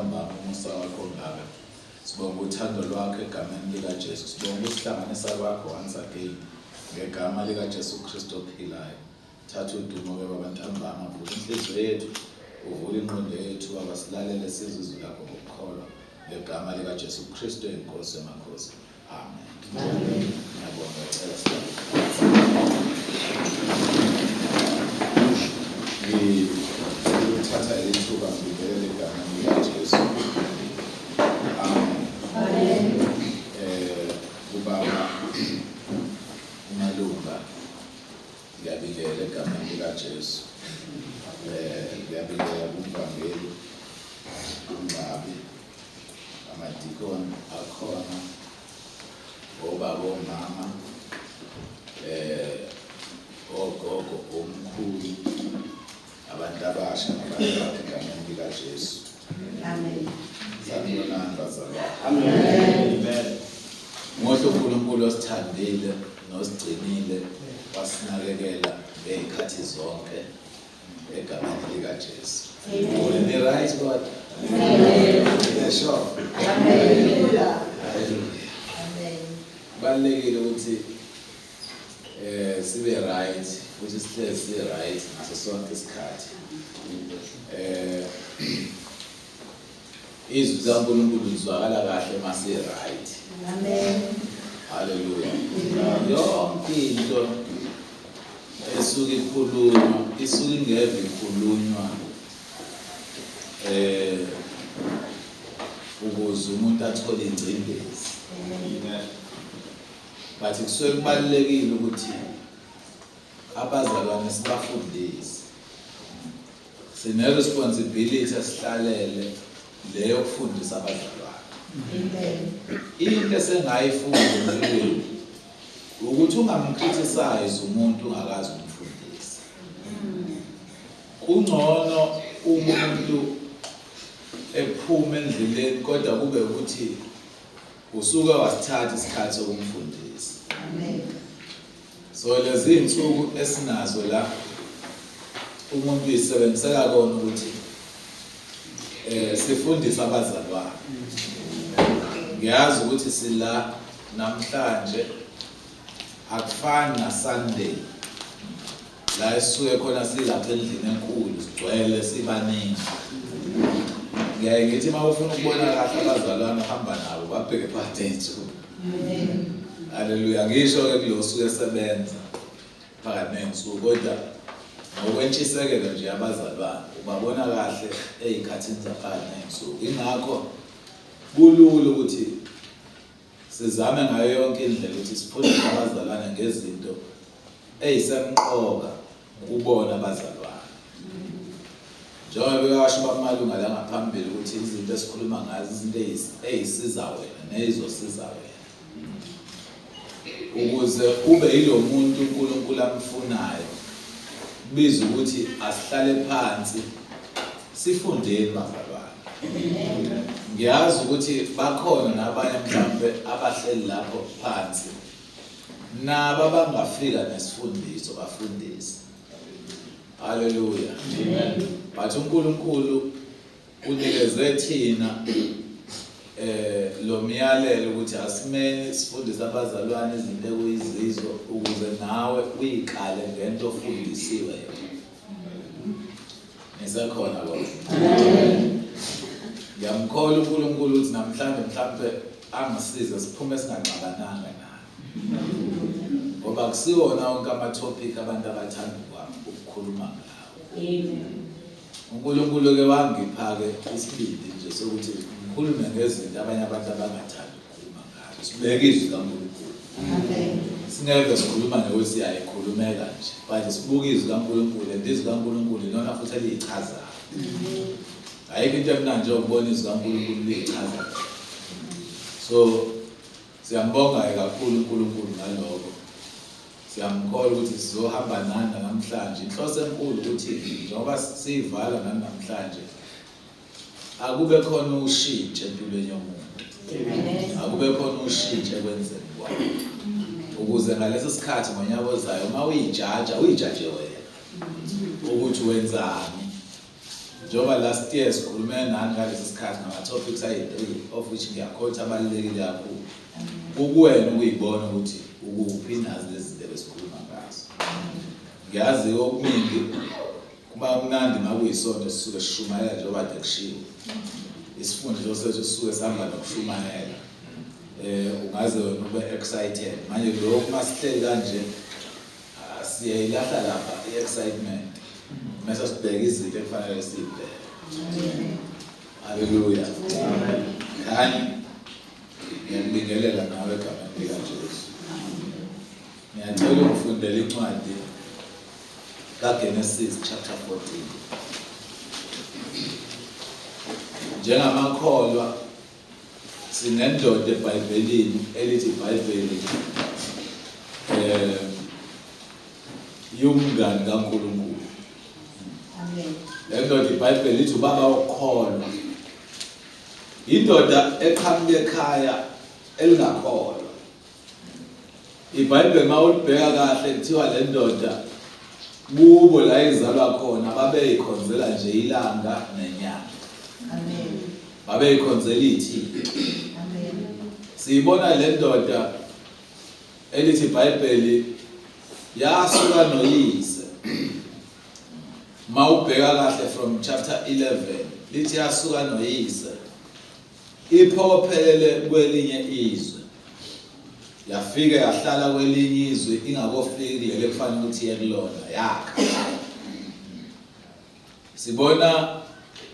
ntambama, umusa wakho ongaka. Sibonga uthando lwakho egameni likaJesu. Sibonga ukusihlanganisa kwakho once again ngegama likaJesu Kristu ophilayo. Thatha udumo-ke baba ntambama, vula inhliziyo yethu, uvule ingqondo yethu baba, silalele sizwe izwi lakho ngokukholwa ngegama likaJesu Kristu inkosi yamakhosi. Amen. Ngiyabonga, ngicela sihlale. Ngithatha ithuba ngibingelele egameni likaJesu. Amen. Amen. Ubaba uMalunga, ngiyabingelela egameni likaJesu. Ngiyabingelela kumvangeli uNgxabi, amadikoni akhona, obaba, omama, ogogo, omkhulu, abantu abasha nabantu egameni likaJesu. Amen. Sanibonani bazalwane. Amen. Muhle uNkulunkulu osithandile nosigcinile wasinakekela ngey'khathi zonke egameni likaJesu. Amen. Ni right kodwa? Amen. Yeah, sure. Hallelujah. Hallelujah. Amen. Kubalulekile ukuthi sibe right futhi sihlezi si right ngaso sonke isikhathi. Izwi likaNkulunkulu lizwakala kahle masi right. Amen. Hallelujah. Yonke into esuke ikhulunywa isuke ingeve ikhulunywa ukuze umuntu athole ingcindezi. Amen. But kusuke kubalulekile ukuthi abazalwane sibafundise. Sine responsibility esihlalele leyo kufundisa abazalwane. Amen. Into esengayifunda empilweni ukuthi ungamcriticize umuntu ungakazi umfundise. Kungcono umuntu ephuma endleleni kodwa kube ukuthi usuke wasithatha isikhathi sokumfundisa. Amen. So lezi insuku esinazo la umuntu uyisebenzisela kona ukuthi sifundise abazalwane. Ngiyazi ukuthi sila namhlanje akufani na Sunday la esisuke khona silapha endlini enkulu sigcwele sibaningi. Ngiyaye ngithi uma ufuna ukubona kahle abazalwane uhamba nabo babheke phakathi ey'nsuku. Amen. Haleluya. Ngisho-ke kulo suke esebenza phakathi ney'nsuku, kodwa ngokwentshisekelo nje abazalwane ubabona kahle ey'khathini zaphakathi ney'nsuku. Ingakho kulula ukuthi sizame ngayo yonke indlela ukuthi sifundise abazalwane ngezinto eyisemqoka kubona abazalwane. Njengoba bekasho bamalunga la ngaphambili ukuthi izinto esikhuluma ngazo izinto eyisiza wena nezosiza wena ukuze ube yilo muntu uNkulunkulu amfunayo. Kubiza ukuthi asihlale phansi sifundeni bazalwane. Ngiyazi ukuthi bakhona nabanye mhlambe abahleli lapho phansi nabo abangafika nesifundiso bafundise. Hallelujah. Amen. But uNkulunkulu unikeze thina lo myalelo ukuthi asimeni sifundise abazalwane izinto ekuyizizo ukuze nawe uyikale ngento ofundisiwe yona. Nisekhona kodwa? Amen. Ngiyamkholwa uNkulunkulu ukuthi namhlanje mhlambe angisize siphume singaxabananga naye. Ngoba kusiwona wonke ama-topic abantu abathanda ukukhuluma ngawo. Amen. uNkulunkulu ke wangipha ke isibindi nje sokuthi ngikhulume ngezinto abanye abantu abangathandi ukukhuluma ngazo. Sibeke izwi kaNkulunkulu. Amen. Singeve sikhuluma nje siyayikhulumela nje, but sibuke izwi kaNkulunkulu, and izwi kaNkulunkulu ilona futhi eliyichazayo. Ayikho into emnandi njengokubona izwi kaNkulunkulu liyichaza. So siyambonga ke kakhulu uNkulunkulu ngalokho. Siyamkholwa ukuthi sizohamba nani namhlanje. Inhloso enkulu ukuthi njengoba sivala nani namhlanje akube khona ushintsho empilweni yomuntu. Amen. Akube khona ushintsho ekwenzeni kwakhe. Ukuze ngaleso sikhathi ngonyaka ozayo uma uyijaja uyijaje wena ukuthi wenzani. Njengoba last year sikhulume nani ngalesi sikhathi ngama-topics ayi-3 of which ngiyakholwa ukuthi abalulekile kakhulu. Kukuwena ukuyibona ukuthi ukuphi nazi lezi zinto esikhuluma ngazo. Ngiyazi okuningi kuba mnandi makuyisonto sisuke sishumayela njengoba kade kushiwo. Isifundiso sethu sisuke sihamba nokushumayela. Ungaze wena ube excited. Manje lokhu masihleli kanje siyayilahla lapha i-excitement. Mase sibheka izinto ekufanele siyibheke. Haleluya. Khanye ngiyakubingelela nawe egameni likaJesu. Ngiyacela ungifundele incwadi kaGenesis chapter 14. Njengamakholwa sinendoda eBhayibhelini elithi iBhayibheli yumngani kaNkulunkulu. Amen. Le ndoda iBhayibheli lithi ubaba wokukholwa. Indoda eqhamuka ekhaya elingakholwa. IBhayibheli mawulibheka kahle kuthiwa le ndoda kubo la izalwa khona babeyikhonzela nje ilanga nenyanga. Amen. Babeyikhonzela ithixo. Amen. Siyibona le ndoda elithi iBhayibheli yasuka noyise. Mawubheka kahle from chapter 11 lithi yasuka noyise iphokophelele kwelinye izwe. Yafika yahlala kwelinye izwe ingakofiki kuleli ekufanele ukuthi iye kulona yakha. Sibona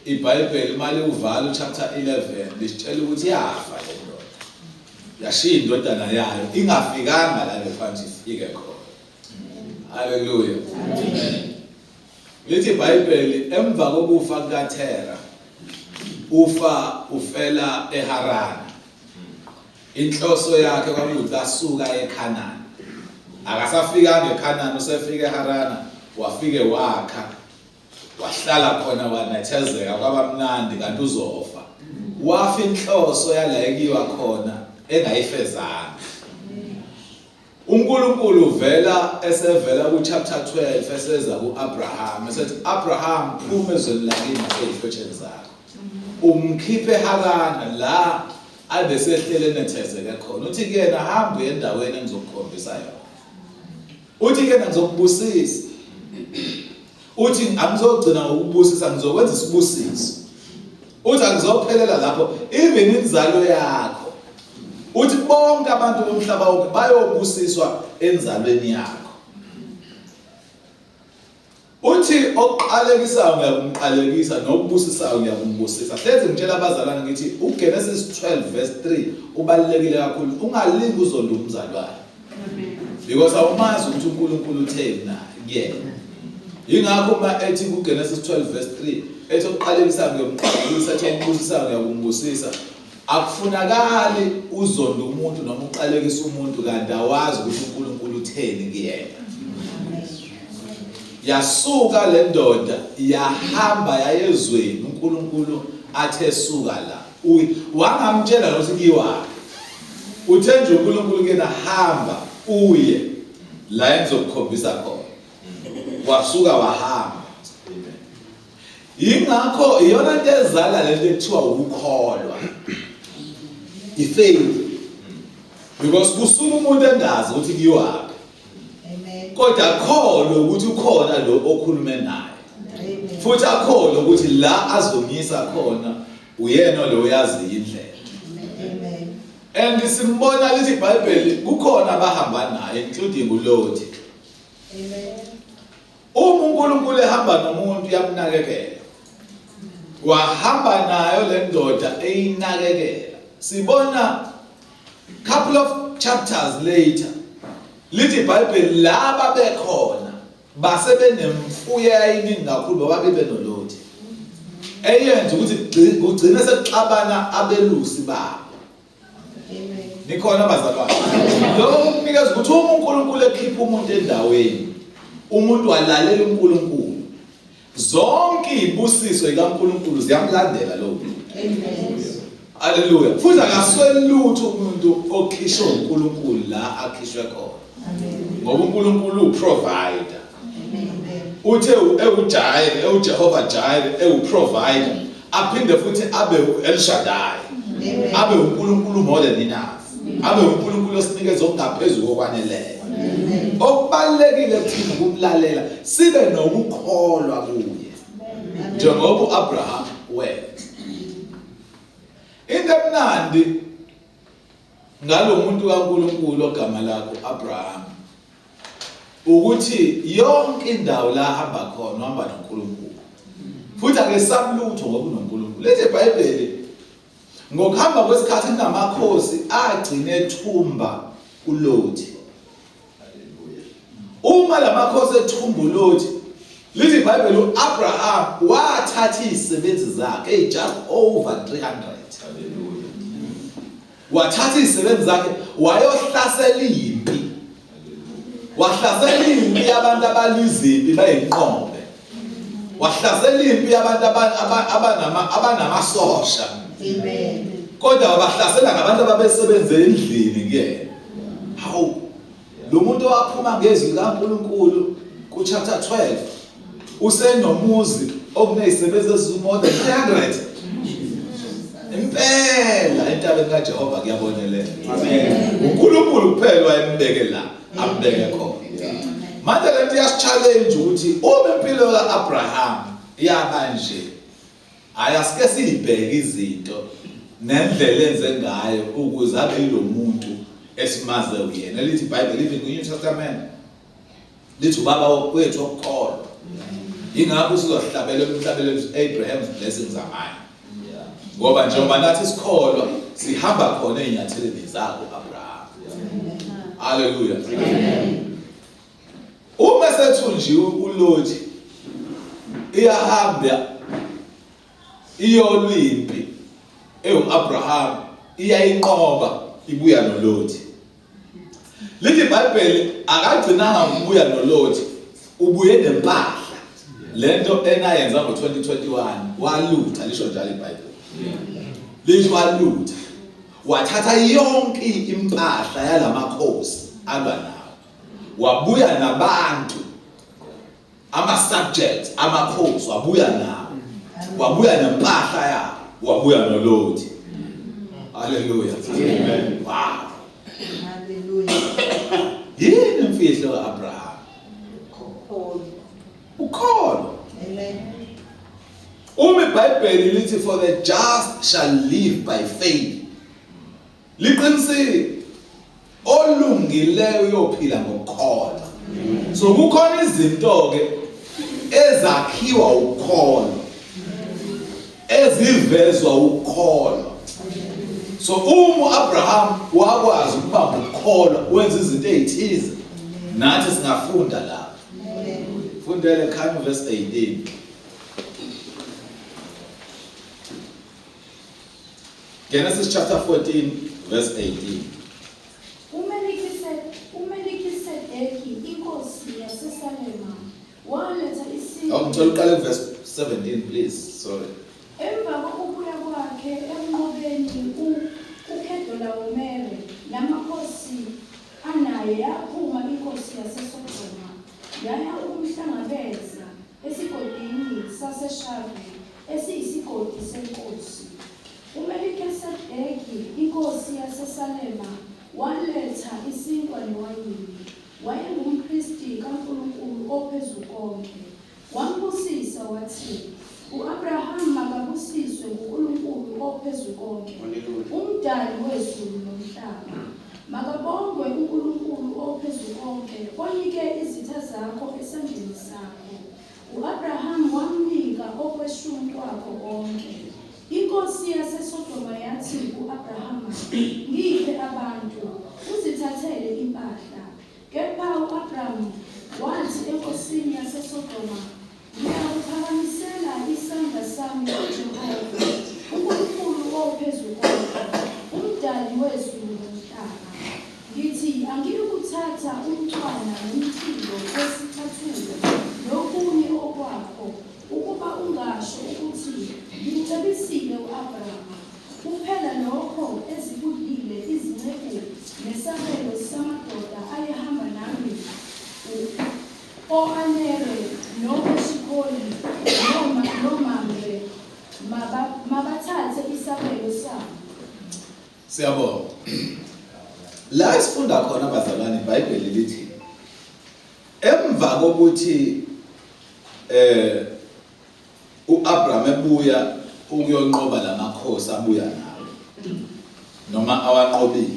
iBhayibheli mali uvala chapter 11 lisitshela ukuthi yafa le ndoda. Yashiya indodana yayo ingafikanga la lefanele ifike khona. Haleluya. Lithi iBhayibheli emva kokufa kukaThera ufa ufela eHarana. Inhloso yakhe kwakuthi asuka eKhanani. Akasafikanga eKhanani usefika eHarana wafike wakha wahlala khona wanethezeka kwaba mnandi kanti uzofa. Wafa inhloso yala ekiwa khona engayifezanga. uNkulunkulu uvela esevela ku chapter 12 eseza kuAbraham esethi Abraham phuma ezweni lakini nasezihlotsheni zakho. Umkhiphe eHarana la abesehlele enethezeke khona. Uthi kuyena hamba uye endaweni engizokukhombisa yona. Uthi kuyena ngizokubusisa. Uthi angizogcina ngokubusisa ngizokwenza isibusiso. Uthi angizophelela lapho even inzalo yakho. Uthi bonke abantu bomhlaba wonke bayobusiswa enzalweni yakho. Uthi okuqalekisayo ngiyakumqalekisa nokubusisayo ngiyakumbusisa. Hlezi ngitshela abazalwane ngithi uGenesis 12 verse 3 ubalulekile kakhulu. Ungalingi uzonda umzalwane. Because awumazi ukuthi uNkulunkulu utheni na kuyena. Yingakho uma ethi kuGenesis 12 verse 3 ethi okuqalekisayo ngiyomqalekisa, ethi okubusisayo ngiyakumbusisa. Akufunakali uzonda umuntu noma uqalekisa umuntu kanti awazi ukuthi uNkulunkulu utheni kuyena. Yasuka le ndoda yahamba yayezweni uNkulunkulu athe suka la. Wangamtshela nokuthi kuyiwaphi. Uthe nje uNkulunkulu kuyena hamba uye la engizokukhombisa khona. Wasuka wahamba. Yingakho iyona nto ezala lento ekuthiwa ukukholwa. Ifaith. Because kusuka umuntu engazi ukuthi kuyiwaphi. Amen. Kodwa akholwe ukuthi ukhona lo okhulume naye. Amen. Futhi akholwe ukuthi la azomisa khona uyena lo oyazi indlela. Amen. And simbona lithi iBhayibheli kukhona abahamba naye including uLothi. Amen. Uma uNkulunkulu ehamba nomuntu uyamnakekela. Wahamba nayo le ndoda eyinakekela. Sibona couple of chapters later lithi iBhayibheli laba bekhona base benemfuyo eyayiningi kakhulu bababe benoLothi. Eyenza ukuthi kugcine sekuxabana abelusi babo. Amen. Nikhona bazalwane. Lokho kukunikeza ukuthi uma uNkulunkulu ekhipha umuntu endaweni, umuntu walalela uNkulunkulu. Zonke izibusiso zikaNkulunkulu ziyamlandela lowo muntu. Amen. Haleluya. Futhi akasweli lutho umuntu okhishwe uNkulunkulu la akhishwe khona. Amen. Ngoba uNkulunkulu uprovider. Amen. Uthe ewuJireh, ewuJehova Jireh, ewuprovider, aphinde futhi abe uEl Shaddai. Abe uNkulunkulu more than enough. Abe uNkulunkulu osinikeza okungaphezulu kokwaneleyo. Okubalulekile kuthina ukumlalela, sibe nokukholwa kuye. Njengoba uAbraham wenza. Into emnandi ngalomuntu kaNkulunkulu ogama lakho Abraham ukuthi yonke indawo la ahamba khona uhamba noNkulunkulu. Futhi akesabi lutho ngoba unoNkulunkulu. Lithi iBhayibheli ngokuhamba kwesikhathi kunamakhosi agcine ethumba uLothi. Uma lamakhosi ethumba uLothi, lithi iBhayibheli uAbraham wathatha izisebenzi zakhe hey just over 300. Hallelujah. Wathatha izisebenzi zakhe wayohlasela impi. Wahlasela impi yabantu abalwizimpi bayinqobe. Wahlasela impi yabantu abanama abanamasosha. Amen. Kodwa wabahlasela ngabantu ababesebenze endlini kuyena. Hawu. Lo muntu owaphuma ngezwi likaNkulunkulu ku chapter 12 usenomuzi okunezisebenzi eziwu more than 300. Impela entabeni kaJehova kuyabonelela. Amen. uNkulunkulu kuphela wayembeke la, ambeke khona. Manje lento iyasi-challenge ukuthi uma impilo kaAbraham yaba nje, hayi asike siyibheke izinto nendlela enze ngayo ukuze abe yilomuntu esimaze uyena. Lithi iBhayibheli even kwi-New Testament lithi ubaba wethu okukholwa. Yingakho sizohlabelela umhlabelelo Abraham's blessings are mine. Ngoba njengoba nathi sikholwa sihamba khona ezinyathelweni zakho Abraham. Hallelujah. Uma sethunjiwe uLothi iyahamba iyolwa impi ewu-Abraham iyayinqoba ibuya noLothi. Lithi iBhayibheli akagcinanga ngokubuya noLothi, ubuye nempahla. Lento enayenza ngo-2021 walutha, lisho njalo iBhayibheli. Lisho walutha. Wathatha yonke impahla yalamakhosi alwa nawo. Wabuya nabantu ama subjects amakhosi wabuya nawo. Wabuya nempahla yabo, wabuya noLothi. Hallelujah. Amen. Wow. Hallelujah. Yini imfihlo kaAbraham? Ukholo. Ukholo. Amen. Uma iBhayibheli lithi for the just shall live by faith. Liqinisile. Olungileyo uyophila ngokukholwa. So kukhona izinto ke ezakhiwa ukukholwa. Ezivezwa ukukholwa. So uma uAbraham wakwazi ukubamba ukukholwa wenza izinto ezithize, nathi singafunda lapha. Fundele khanya verse 18. Genesis chapter 14 verse 18. UMelikisedeki inkosi yaseSalema waletha isinkwa. Oh, ngicela uqale verse 17 please. Sorry. Emva kokubuya kwakhe emnqobeni uKedorlawomere namakhosi anaye, yaphuma inkosi yaseSodoma yaya ukumhlangabeza esigodini saseShave esiyisigodi senkosi. UMelikisedeki inkosi yaseSalema waletha isinkwa newayini. Wayengumpristi kaNkulunkulu oPhezukonke. Wambusisa wathi, U-Abrahama makabusiswe nguNkulunkulu oPhezukonke, umdali wezulu nomhlaba. Makabongwe uNkulunkulu oPhezukonke onike izitha zakho esandleni sakho. U-Abrahama wamnika okweshumi kwakho konke. Inkosi yaseSodoma yathi ku-Abrahama, Ngiphe abantu, uzithathele impahla. Kepha u-Abramu wathi enkosini yaseSodoma, Ngiyakuphakamisela isandla sami kuJehova, uNkulunkulu oPhezukonke, umdali wezulu nomhlaba. Ngithi angiyukuthatha umcwana nomchilo wesicathulo nokunye okwakho, ukuba ungasho ukuthi, Ngimcebisile u-Abrama. Kuphela lokho ezikudlile izinceku nesabelo samadoda ayehamba nami, o-Anere no. Siyabonga. La esifunda khona bazalwane iBhayibheli lithi emva kokuthi uAbraham ebuya ukuyonqoba lamakhosi abuya nawo noma awanqobile,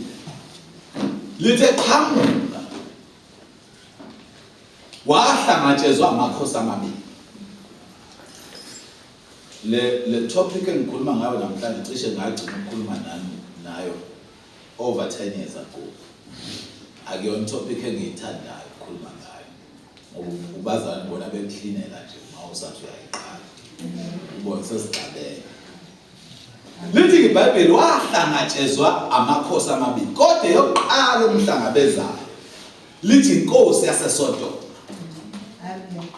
lithe qhamuka wahlangatshezwa amakhosi amabili. Le topic engikhuluma ngayo namhlanje cishe ngagcina ukukhuluma nani nayo over 10 years ago. Akuyona topic engiyithandayo ukukhuluma ngayo ngoba ubazali bona bekuklinela nje uma usathi uyayiqala ubone sesixabene. Lithi iBhayibheli wahlangatshezwa amakhosi amabili, kodwa eyokuqala emhlangabezayo lithi inkosi yaseSodoma. Amen.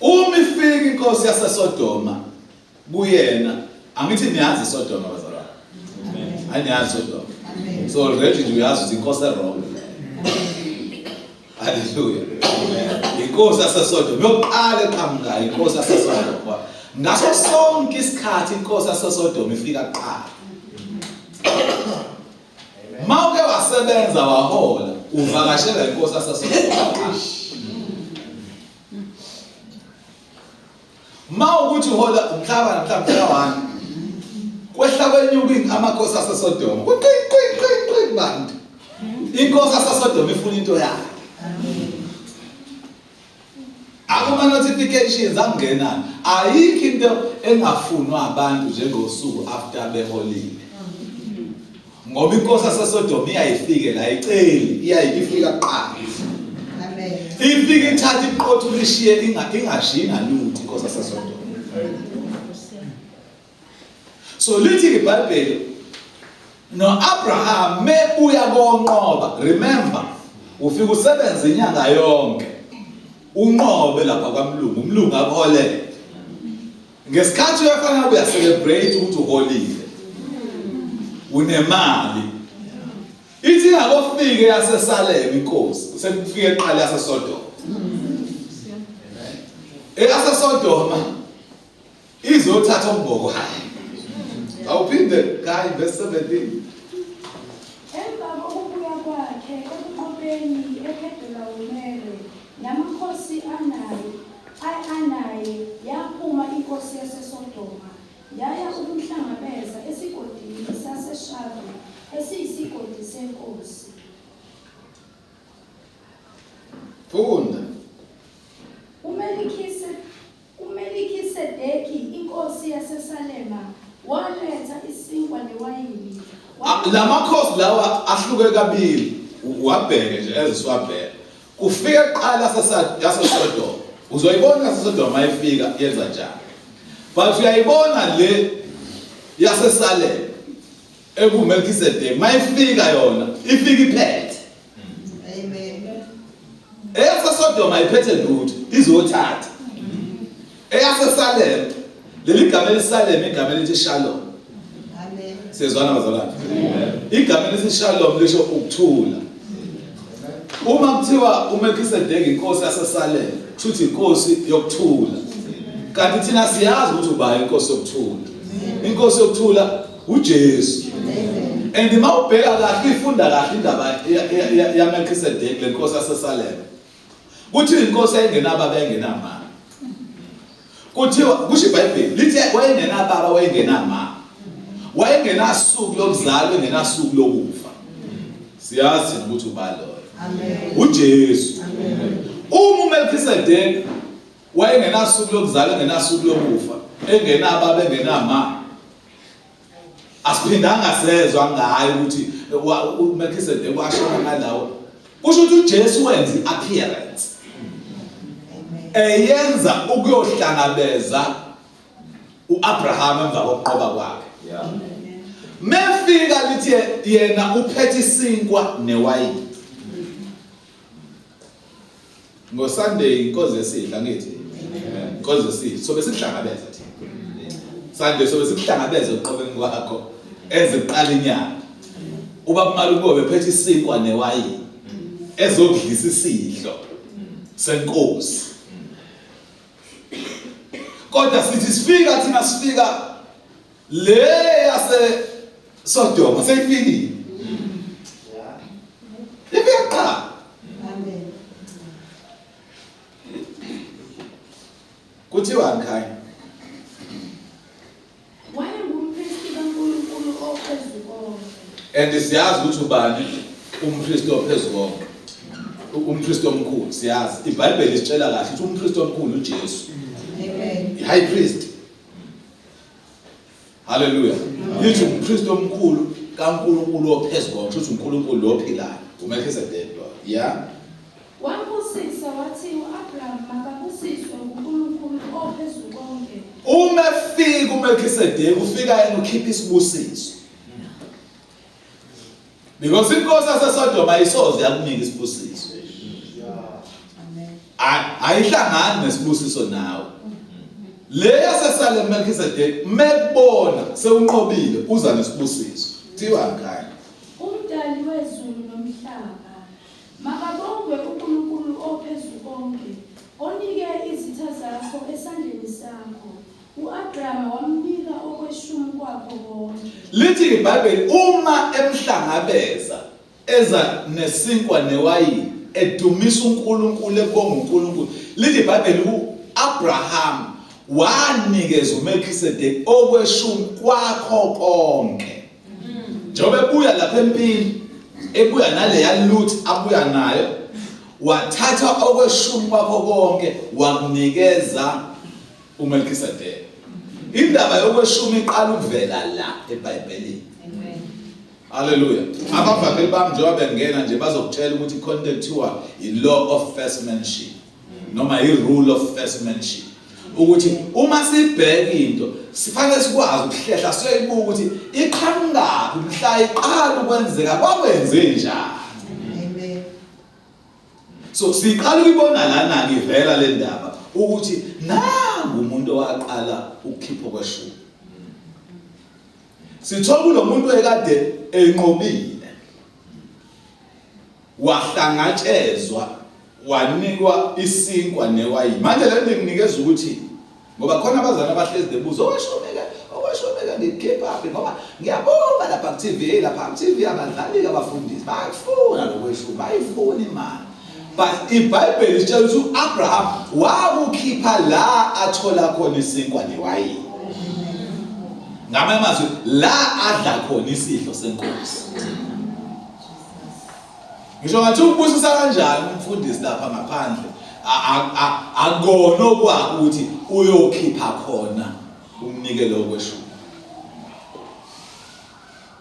Uma ifika inkosi yaseSodoma kuyena, angithi niyazi iSodoma bazalwane? Aniyazi iSodoma? Amen. So already nje uyazi ukuthi inkosi e-wrong. Haleluya. Inkosi yaseSodoma yokuqala eqhamukayo, inkosi yaseSodoma. Ngaso sonke isikhathi inkosi yaseSodoma ifika kuqala. Mawuke wasebenza wahola, uvakashela inkosi yaseSodoma. Mawukuthi uhola umhlaba mhlawumbe ka-1 kwehla kwenyuka amakhosi aseSodoma. Kuqi qi qi qi bantu. Inkosi yaseSodoma ifuna into yayo. Akuma notifications angenani. Ayikho into engafunwa abantu njengosuku after beholile. Ngoba inkosi yaseSodoma iyayifike la iceli, iyayifika kuqala. Amen. Ifike ithatha iqotho lishiye ingashiyi ngalutho inkosi yaseSodoma. So lithi iBhayibheli noAbraham mebuya konqoba, remember ufika usebenza inyanga yonke unqobe lapha kwamlungu, umlungu akuholele. Ngesikhathi uyafanele uya celebrate ukuthi uholile, unemali. Ithi ingakofike yaseSalem inkosi, sekufike eqala yaseSodoma. EyaseSodoma izothatha umboko. Awuphinde kai verse 17. Emva kokubuya kwakhe ekunqobeni eKedorlawomere namakhosi anaye, yaphuma inkosi yaseSodoma yaya ukumhlangabeza esigodini saseShave esiyisigodi senkosi. Funda. UMelikisedeki inkosi yaseSalema waletha isinkwa newayini. Lamakhosi lawa ahluke kabili, wabheke nje ezisiwabheka. Kufika kuqala yaseSodoma. Uzoyibona yaseSodoma ifika yenza njani. But uyayibona le yaseSalem ekuMelkisedeki mayifika yona ifika iphethe. Amen. EyaseSodoma iphethe lutho, izothatha. EyaseSalem, leli gama eliSalem igama elithi Shalom. Amen. Siyezwana bazalwane? Igama elithi Shalom lisho ukuthula. Uma kuthiwa uMelkisedeki inkosi yaseSalem, kusho ukuthi inkosi yokuthula. Kanti thina siyazi ukuthi ubani inkosi yokuthula. Inkosi yokuthula uJesu. And mawubheka kahle ifunda kahle indaba yaMelkisedeki lenkosi yaseSalem. Kuthi inkosi ayingenababa ayingenamama. Kuthiwa kusho iBhayibheli lithi wayengenababa wayengenamama. Wayengenasuku lokuzalwa engenasuku lokufa. Siyazi ukuthi ubani loyo. Amen. uJesu. Amen. Uma uMelkisedeki wayengenasuku lokuzalwa engenasuku lokufa, engenababa engenamama. Asiphindanga sezwa ngayo ukuthi uMelkisedeki washona ngalawo. Kusho ukuthi uJesu wenza i-appearance. Amen. Eyenza ukuyohlangabeza uAbraham emva kokunqoba kwakhe. Mefika lithi yena uphethe isinkwa newayini. NgoSunday inkonzo yesidla ngithi. Inkonzo yesidla sobe sikuhlangabeza thina. Sunday sobe sikuhlangabeza uqobeni kwakho eziqala inyanga. Ubaba Maluko bephethe isinkwa newayini ezokudlisa isidlo senkosi. Kodwa sithi sifika thina sifika Le yase Sodoma seyifikile. Ifike kuqala. Amen. Kuthiwani khaya? Wayengumpristi kaNkulunkulu oPhezukonke. And siyazi ukuthi ubani umpristi oPhezukonke. Umpristi omkhulu siyazi. IBhayibheli lisitshela kahle ukuthi umpristi omkhulu uJesu. Amen. I-high priest. Haleluya. Lithi umpristi omkhulu kaNkulunkulu oPhezukonke, ukuthi uNkulunkulu lo ophilayo, uMelchizedek lo. Yeah. Wambusisa wathi u-Abraham makabusiswe nguNkulunkulu oPhezukonke. Uma efika uMelchizedek ufika yena ukhipha isibusiso. Because inkosi yaseSodoma ayisoze yakunika isibusiso. Amen. Ayihlangani nesibusiso nawe. Le yaseSalem Melchizedek mekubona sewunqobile uza nesibusiso. Thiwa ngani? Umdali wezulu nomhlaba. Makabongwe uNkulunkulu oPhezukonke, onike izitha zakho esandleni sakho. U-Abrama wamnika okweshumi kwakho konke. Lithi iBhayibheli uma emhlangabeza eza nesinkwa newayini edumisa uNkulunkulu ebonga uNkulunkulu. Lithi iBhayibheli uAbraham wanikeza uMelkisedeki okweshumi kwakho konke. Njengoba ebuya lapha empini ebuya naleya loot abuya nayo wathatha okweshumi kwakho konke wakunikeza uMelkisedeki. Indaba yokweshumi iqala ukuvela la eBhayibhelini. Amen. Haleluya. Abavangeli bami njengoba bengena nje bazokutshela ukuthi khona into ekuthiwa i-law of first mention noma i-rule of first mention. Ukuthi uma sibheka into sifanele sikwazi ukuhlehla siyoyibuka ukuthi iqhamukaphi mhla iqala ukwenzeka kwakwenze njani. Amen. So siqala ukuyibona lana ngivela le ndaba ukuthi nangu umuntu owaqala ukukhipha kweshumi. Sithola kulo muntu ekade enqobile wahlangatshezwa wanikwa isinkwa newayini. Manje le nto inginikeza ukuthi ngoba khona abazali abahlezi bebuza okweshumeka okweshumeka ngikukhipha phi ngoba ngiyabonga lapha ku-TV lapha ku-TV abadlali abafundisi bayakufuna lokweshumi bayifuna imali but iBhayibheli lisitshela ukuthi u-Abraham wakukhipha la athola khona isinkwa newayini ngamanye amazwi la adla khona isidlo senkosi Ngisho ngathi ukubusisa kanjani umfundisi lapha ngaphandle akona okwakho ukuthi uyokhipha khona umnikelo wokweshumi.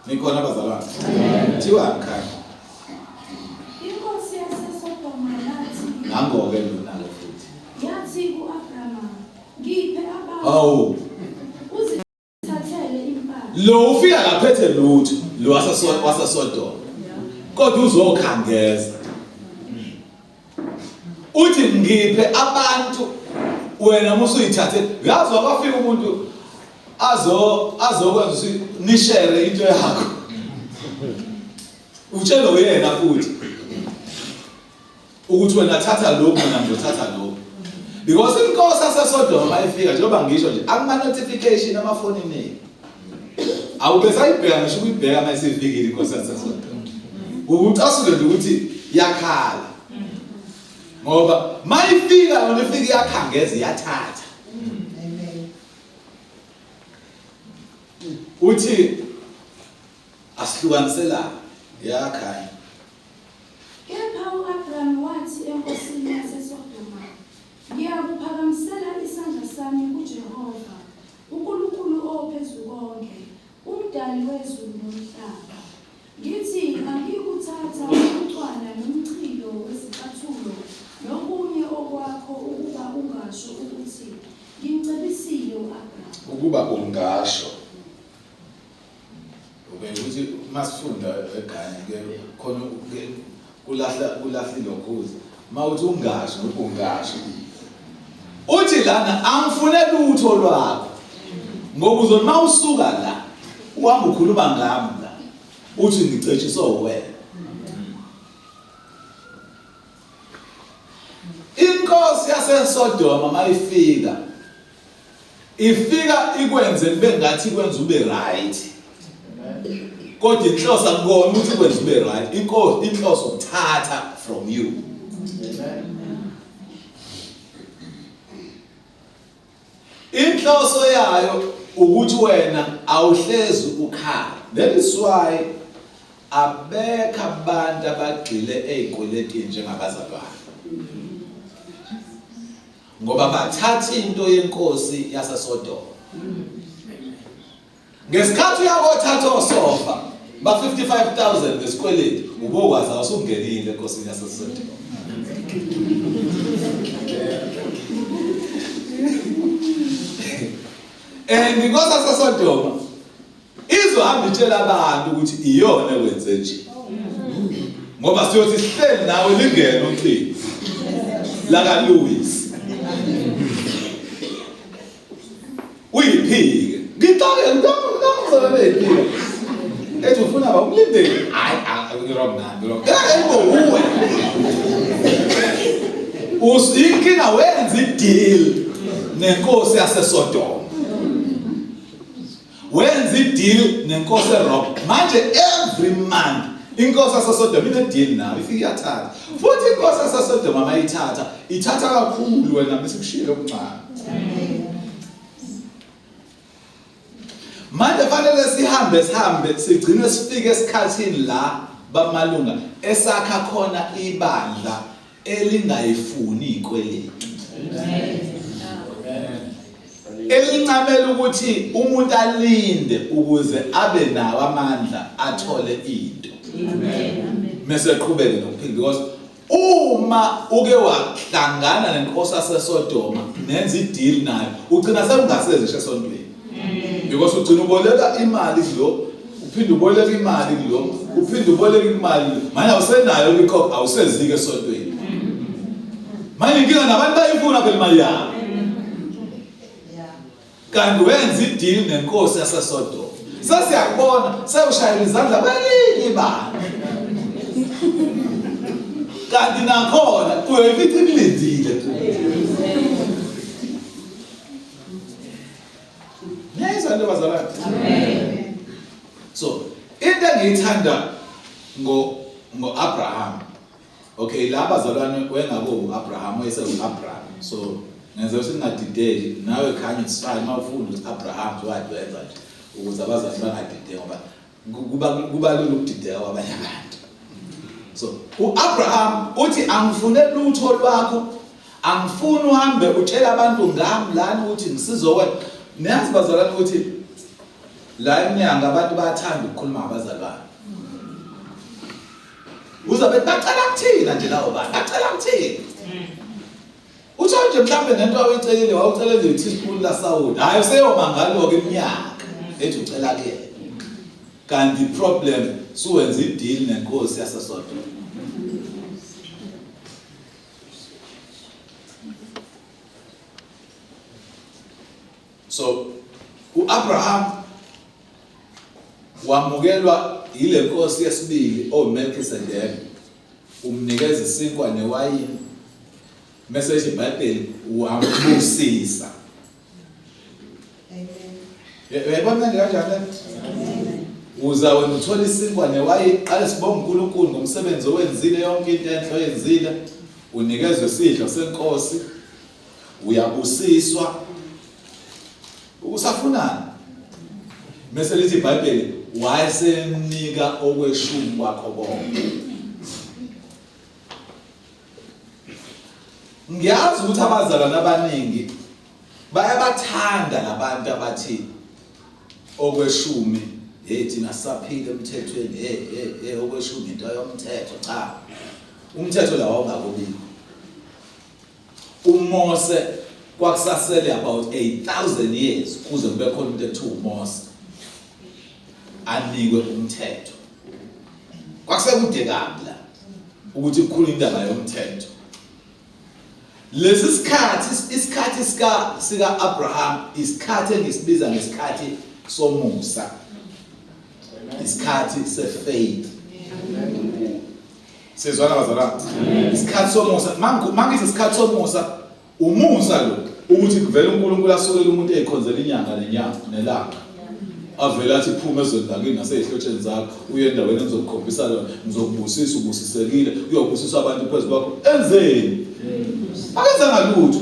Nikhona bazalwane? Thiwa ngikhaya. Inkosi yaseSodoma yathi Nango-ke lona-ke futhi. Yathi ku-Abrama, ngiphe abantu. Hawu. Lo ufika akaphethe lutho lo waseSodoma. Kodwa uzokhangeza. Uthi ngiphe abantu wena musuyithathe uyazi wabafika umuntu azo azokwenza ukuthi nishere into yakho. Utshela uyena futhi. Ukuthi wena thatha lokhu mina ngizothatha lokhu. Because inkosi yaseSodoma mayifika njengoba ngisho nje akuma notification amafonini enu. Awube sayibheka ngisho ukuyibheka mayisifikile inkosi yaseSodoma. Ukucasule nje ukuthi yakhala. Ngoba mayifika yona ifika iyakhangeza iyathatha. Amen. Uthi asihlukaniselane yakhanya. Kepha u-Abrama wathi enkosini yaseSodoma, Ngiyakuphakamisela isandla sami kuJehova, uNkulunkulu oPhezukonke, uMdali wezulu nomhlaba. Ngithi angiyikuthatha umucwana nomchilo wezicathulo nokunye okwakho ukuba ungasho ukuthi, Ngimcebisile u-Abrama. Ukuba ungasho. Ube ukuthi masifunda eGhana ke khona kulahla kulahla ilokhuza. Mawuthi ungasho ungasho. Uthi lana angifune lutho lwakho. Ngoba uzothi mawusuka la uhamba ukhuluma ngami la. Uthi ngicetshiswe wena. Inkosi yaseSodoma mayifika. Ifika ikwenze kube ngathi kwenza ube right. Kodwa inhloso akukona ukuthi kwenze ube right. Inkosi inhloso ukuthatha from you. Inhloso yayo ukuthi wena awuhlezi ukhala. That is why abekho abantu abagxile ey'kweletini njengabazalwane. Ngoba bathatha into yenkosi yaseSodoma. Ngesikhathi uyakothatha osofa ba 55000 ngesikweletu ubokwazi awusungenile enkosini yaseSodoma. And inkosi yaseSodoma izohamba itshela abantu ukuthi iyona ekwenze nje. Ngoba siyothi sihleli nawe lingene ucingo laka Louis. Uyiphike. Ngixake ngizona beyiphika. Ethi ufuna ba umlindeli. Hayi ngirong nami wrong. Eh bo uwe. Usinkinga wenza ideal nenkosi yaseSodoma. Wenza ideal nenkosi eRome. Manje every month inkosi yaseSodoma ine deal nawe ifika iyathatha. Futhi inkosi yaseSodoma mayithatha ithatha kakhulu wena bese kushiyele okuncane. Manje fanele sihambe sihambe sigcine sifike esikhathini la bamalunga esakha khona ibandla elingayifuni ikweletu. Elincamela ukuthi umuntu alinde ukuze abe nawo amandla athole into. Mase eqhubeke nokuphila because uma uke wahlangana nenkosi yaseSodoma nenza ideal nayo ugcina sekungasezi ngisho esontweni because ugcina uboleka imali kulo uphinde uboleka imali kulo uphinde uboleka imali manje awusenayo ukuyikhokha awusezike esontweni manje inkinga nabantu bayifuna phela imali yabo kanti wenza ideal nenkosi yaseSodoma sesiyakubona sewushayela izandla kwelinye ibandla kanti nakhona uyoyifica ikulindile niyayizwa into bazalwane. Amen. So into engiyithanda ngo ngo-Abraham, okay, la bazalwane wengako u-Abraham wayesewu-Abraham, so ngenza ukuthi ningadideki nawe khanya it's fine uma ufunda ukuthi Abraham njengoba wenza nje ukuze abazali bangadideki ngoba kuba kuba lula ukudideka kwabanye abantu. So uAbraham uthi angifune lutho lwakho, angifuni uhambe utshela abantu ngami lana ukuthi ngisizowena. Niyazi bazalwane ukuthi la emnyango abantu bayathanda ukukhuluma ngabazalwane. Uzabe bacela kuthina nje lawo bantu, bacela kuthina. Uthe nje mhlawumbe nento awuyicelile wawucela nje teaspoon la sawudi. Hayi useyomangalo-ke iminyaka ethi ucela kuyena. Kanti problem suwenza ideal nenkosi yaseSodoma. So uAbraham wamukelwa yile nkosi yesibili oMelkisedeki, umnikeza isinkwa newayini, mese ethi iBhayibheli wambusisa. Amen. Uyayibona nje kanjani? Uza wena uthola isinkwa newayini, qale sibonge uNkulunkulu ngomsebenzi owenzile, yonke into enhle oyenzile, unikezwe isidlo senkosi. Uyabusiswa. Usafunani? Mese lithi iBhayibheli wayesemnika okweshumi kwakho konke. Ngiyazi ukuthi abazalwane abaningi bayabathanda labantu abathi okweshumi, hey thina saphila emthethweni, hey hey hey okweshumi into yomthetho. Cha, umthetho lawa ungakubikho. uMose kwakusasele about 8000 years kuze kube khona umuntu ekuthiwa uMose anikwe umthetho. Kwakusekude kabi la ukuthi kukhulu indaba yomthetho. Lesi sikhathi, isikhathi sika sika Abraham, isikhathi engisibiza ngesikhathi somusa, isikhathi sefaith. Sizwana bazalwane? Isikhathi somusa, mangithi isikhathi somusa, umusa lo. Ukuthi kuvele uNkulunkulu asukele umuntu ezikhonzela inyanga nenyanga nelanga. Avele athi phuma ezweni lakini nasey'hlotsheni zakho uye endaweni engizokukhombisa yona ngizokubusisa ubusisekile uyobusiswa abantu phezu kwakho enzeni akenzanga lutho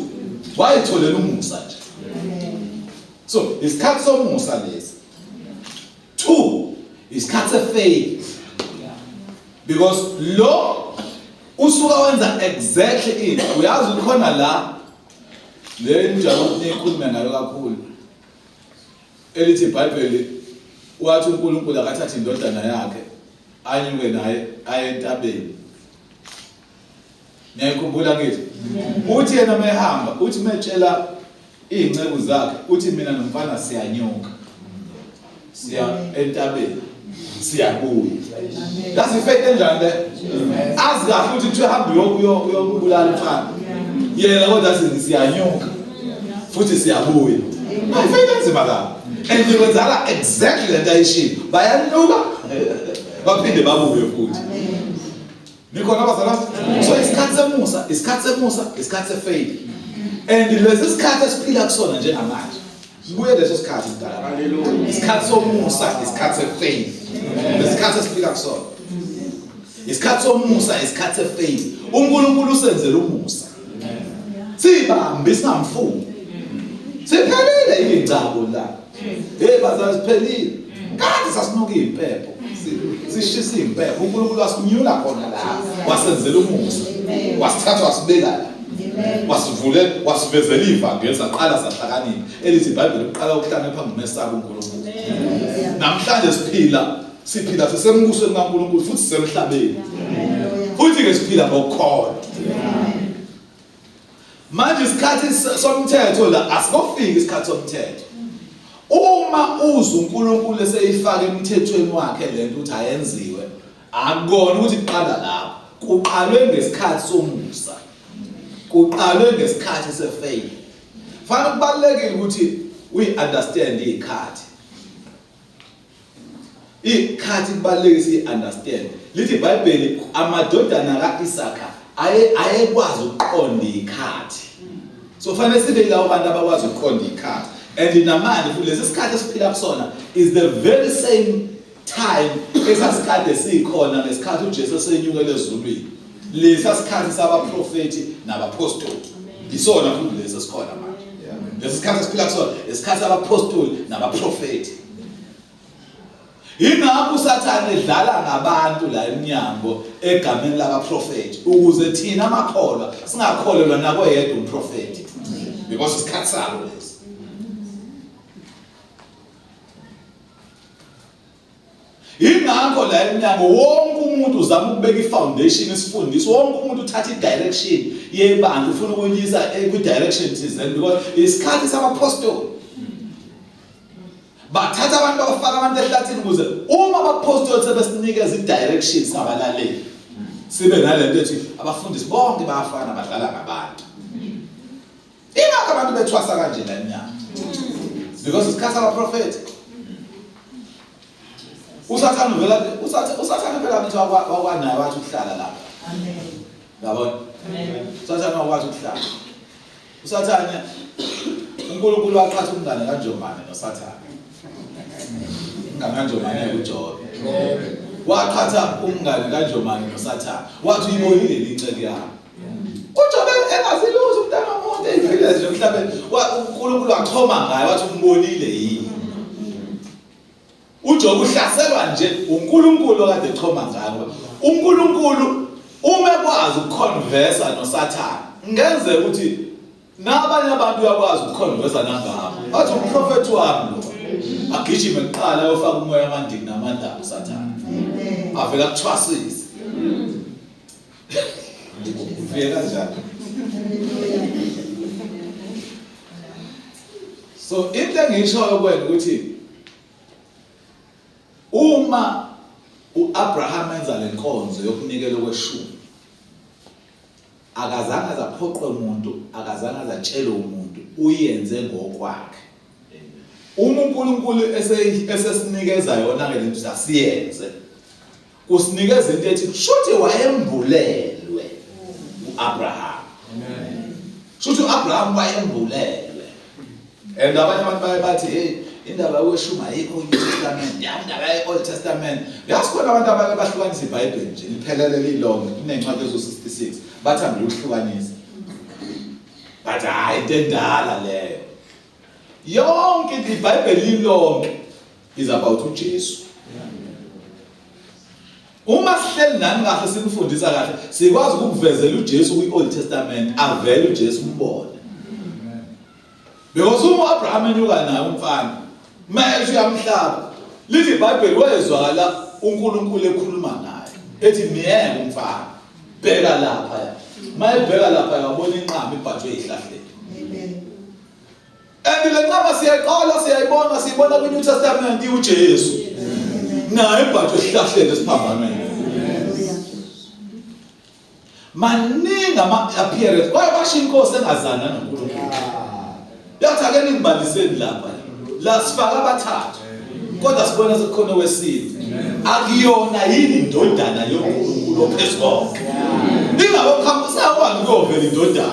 wayetholela umusa nje so isikhathi somusa lesi Two, isikhathi sefaith. Because lo usuka wenza exactly into. Uyazi ukhona la le njalo nikhulume ngayo kakhulu. Elithi iBhayibheli wathi uNkulunkulu akathathe indodana yakhe anyuke naye aye entabeni. Niyayikhumbula ngithi? Uthi yena mehamba, uthi metshela izinceku zakhe, uthi mina nomfana siyanyuka. Siya entabeni. Siyabuya. That's ifaith enjani le? Azi kahle ukuthi kuthiwa hamba uyobulala umfana. Yena kodwa athi siyanyuka. Futhi siyabuya. Ifaith enzima kabi. And kwenzakala exactly lento ayishilo. Bayanyuka baphinde babuye futhi. Nikhona abazalwane? So isikhathi semusa, isikhathi semusa, isikhathi sefaith. And lesi sikhathi esiphila kusona njengamanje. Sibuye leso sikhathi mdala. Hallelujah. Isikhathi somusa, isikhathi sefaith. Isikhathi esiphila kusona. Isikhathi somusa, isikhathi sefaith. uNkulunkulu usenzele umusa. Sibambe singamfuni. Siphelile ingcabo la. Hey bazalwane siphelile. Kade sasinuka impepho. Sishisa impepho. uNkulunkulu wasinyula khona la. Wasenzela umusa. Wasithatha wasibeka la. Wasivulela wasivezela ivangeli saqala sahlakanipha. Elithi iBhayibheli kuqala ukuhlakanipha ngumesaba uNkulunkulu. Namhlanje siphila siphila sisembusweni kaNkulunkulu futhi sisemhlabeni. Futhi ke siphila ngokukholwa. Manje isikhathi somthetho la asikofiki isikhathi somthetho. Uma uzwa uNkulunkulu eseyifaka emthethweni wakhe lento ukuthi ayenziwe, akukona ukuthi kuqala lapho. Kuqalwe ngesikhathi somusa. Kuqalwe ngesikhathi sefaith. Fanele kubalekile ukuthi we understand izikhathi. Ikhathi kubaluleke si understand. Lithi iBhayibheli amadodana kaIsaka aye ayekwazi ukuqonda ikhathi. So fanele sibe yilabo bantu abakwazi ukuqonda ikhathi. And namanje futhi lesi sikhathi esiphila kusona is the very same time esasikade sikhona ngesikhathi uJesu esenyukele ezulwini. Lesa sikhathi sabaprofeti nabapostoli. Isona futhi lesi esikhona manje. Lesi sikhathi esiphila kusona isikhathi sabapostoli nabaprofeti. Yingakho uSathane edlala ngabantu la emnyango egameni lakaprofeti ukuze thina amakholwa singakholelwa nakoyedwa umprofeti because isikhathi sabo lesi. Yingakho la emnyango wonke umuntu uzama ukubeka ifoundation isifundiso wonke umuntu uthatha i-direction yebandla ufuna ukuyisa kwi-direction thizeni because isikhathi sabapostoli Bathatha abantu babafaka abantu ehlathini ukuze uma abaphostoli sebesinikeza i-direction singabalaleli. Sibe nalento ethi abafundisi bonke bayafana badlala ngabantu. Ingakho abantu bethwasa kanje la emnyango. Because isikhathi abaprofeti. Usathane uvela usathane phela ngithi wakwanaye wathi ukuhlala lapha. Amen. Yabona? Amen. Usathane wakwazi ukuhlala. USathane uNkulunkulu waqhatha umngane kaNjomane noSathane. Umngane kaNjomane uJobe. Waqhatha umngane kaNjomane noSathane. Wathi uyibonile inceku yami. UJobe engazi lutho umntana womuntu eyiphila nje emhlabeni. UNkulunkulu wachoma ngaye wathi umbonile yini. UJobe uhlaselwa nje uNkulunkulu okade echoma ngayo. UNkulunkulu uma ekwazi ukuconversa noSathane, ngenzeka ukuthi nabanye abantu uyakwazi ukuconversa nangabo. Athi umprofethi wami lo. Agijime kuqala ayofaka umoya amandiki namandaba uSathane. Avela kuthwasise. Ufike kanjani? So into engiyishoyo kuwena ukuthi Uma uAbraham enza lenkonzo yokunikela okweshumi akazange azaphoqwe umuntu, akazange azatshelwe umuntu, uyenze ngokwakhe. Uma uNkulunkulu esesinikeza yona ke lento sasiyenze. Kusinikeza into ethi shuthi wayembulelwe uAbraham. Amen. Shuthi uAbraham wayembulelwe. And abanye abantu baye bathi hey indaba yokweshumi ayikho kwi-New Testament, ya indaba ye-Old Testament. Yazi khona abantu abake bahlukanisa iBhayibheli nje liphelele lilonke linencwadi ezo-66 bathanda ukuhlukanisa. Bathi hayi into endala leyo. Yonke iBhayibheli lilonke is about uJesu. Uma sihleli nani kahle sikufundisa kahle sikwazi ukukuvezela uJesu kwi-Old Testament avele uJesu umbone. Because uma uAbraham enyuka naye umfana mayesho uyamhlaba lithi iBhayibheli wezwakala uNkulunkulu ekhuluma naye ethi miyeke umfana bheka lapha ya mayebheka lapha yabona inqama ibhajwe ezihlahleni. Amen. And le nqama siyayiqala siyayibona siyibona kwi-New Testament iwuJesu. Naye ibhajwe esihlahleni esiphambanweni. Maningi ama-appearance kwaye basho inkosi engazana noNkulunkulu. Yathi ake ningibaliseni lapha. La sifaka abathathu. Kodwa sibona sekukhona owesine. Akuyona yini indodana yoNkulunkulu ophezukonke. Ingakho qhamuka singakwazi ukuyovela indodana.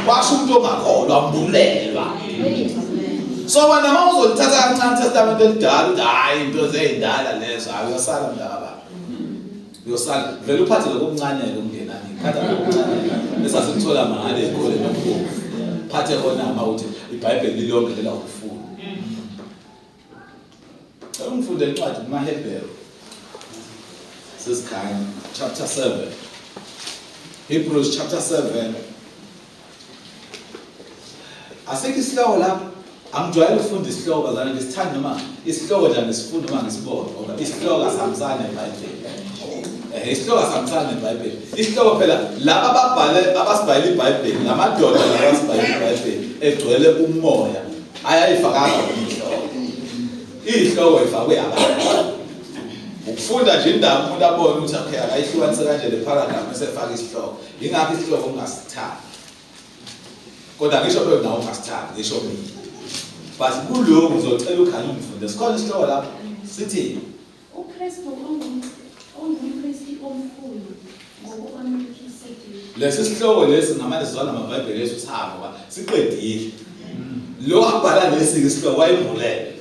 Washo umuntu ongakholwa ambulelwa. So wena uma uzolithatha kancane iTestament elidala uthi hayi into zeyindala lezo, hayi uyosala mntaka baba. Uyosala vele uphathe lokho okuncane-ke okungenani. Phatha lokho okuncane esasikuthola mahhala ezikoleni okubovu. Phathe kona uma uthi iBhayibheli lilonke lela ukufunda. Cela ungifunde incwadi kumaHebheru. Sesikhanya chapter 7. Hebrews chapter 7. Asikho isihloko lapha. Angijwayele ukufunda isihloko bazalwane ngisithanda noma isihloko nje angisifuni noma ngisibone ngoba isihloko asihambisani neBhayibheli. Isihloko asihambisani neBhayibheli. Isihloko phela laba ababhale abasibhalile iBhayibheli, lamadoda lawa asibhalile iBhayibheli egcwele umoya ayayifakanga ihloko. Ihloko ifakwe abantu. Ukufunda nje indaba umuntu abone ukuthi okay akayihlukanise kanje le paragraph bese efaka isihloko. Yingakho isihloko ungasithandi. Kodwa ngisho phela nawe ungasithandi ngisho mina. But kulokhu ngizocela ukhanye ungifunde. Sikhona isihloko lapho sithi uKristu ongumpristi omkhulu ngokukaMelkisedeki. Lesi sihloko lesi ngamane sizwana amaBhayibheli ethu sihambe ngoba siqedile. Lo wabhala lesi isihloko wayembulele.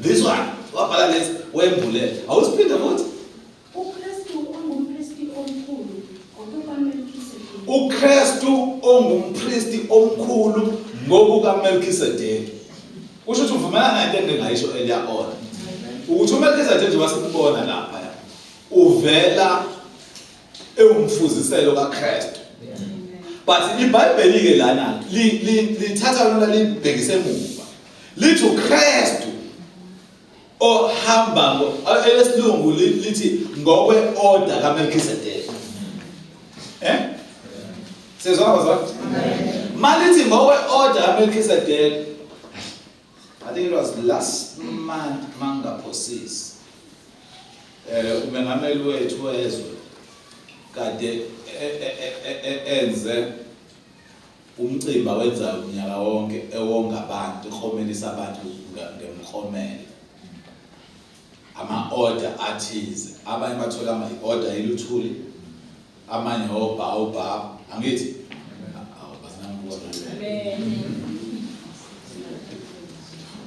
This one wabhala lesi wayembulele. Awusiphinde futhi. UKristu ongumpristi omkhulu ngokukaMelkisedeki. UKristu ongumpristi omkhulu ngokukaMelkisedeki. Kusho ukuthi uvumelana nento engingayisho earlier on. Ukuthi uMelkisedeki njengoba simbona lapha uvela ewumfuziselo kaKristu. But iBhayibheli ke lana lithatha lona libhekise emuva. Lithi uKristu ohamba ngo elesilungu lithi ngokwe order kaMelkisedeki. Eh? Sizwa bazalwane? Malithi ngokwe order kaMelkisedeki. I think it was last month mangaphosisi. Umengameli wethu wezwe kade enze umcimbi awenzayo unyaka wonke ewonga abantu, eklomelisa abantu ngemklomelo. Ama-order athize, abanye bathola ama-order eluthuli, amanye obha, angithi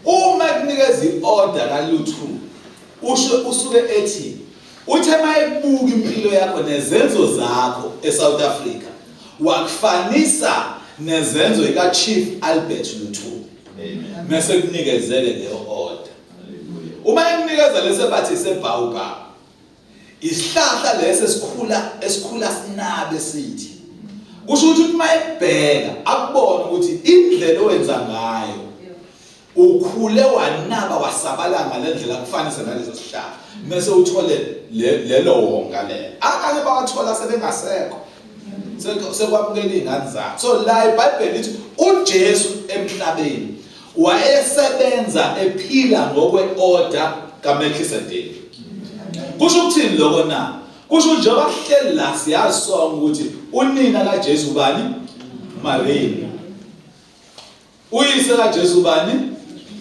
uma kunikeza i-order kaluthuli usho usuke ethi uthe mayebuka impilo yakho nezenzo zakho eSouth Africa wakufanisa nezenzo ika Chief Albert Luthuli. Amen. Mase kunikezele leyo order. Uma ekunikeza lese bathi sebhawubha isihlahla lesi esikhula sinabe sithi kusho ukuthi uma ebheka akubone ukuthi indlela owenza ngayo ukhule wanaba wasabala ngalendlela kufanise naleso sihlahla mase uthole lelo wonga lelo abanye bawathola sebengasekho sekwamukela izingane zabo. So la iBhayibheli lithi uJesu emhlabeni wayesebenza ephila ngokwe-order kaMelkisedeki. Kusho ukuthini lokho na? Kusho njengoba kuhleli la siyazi sonke ukuthi unina kaJesu ubani? Maria. Uyise kaJesu ubani?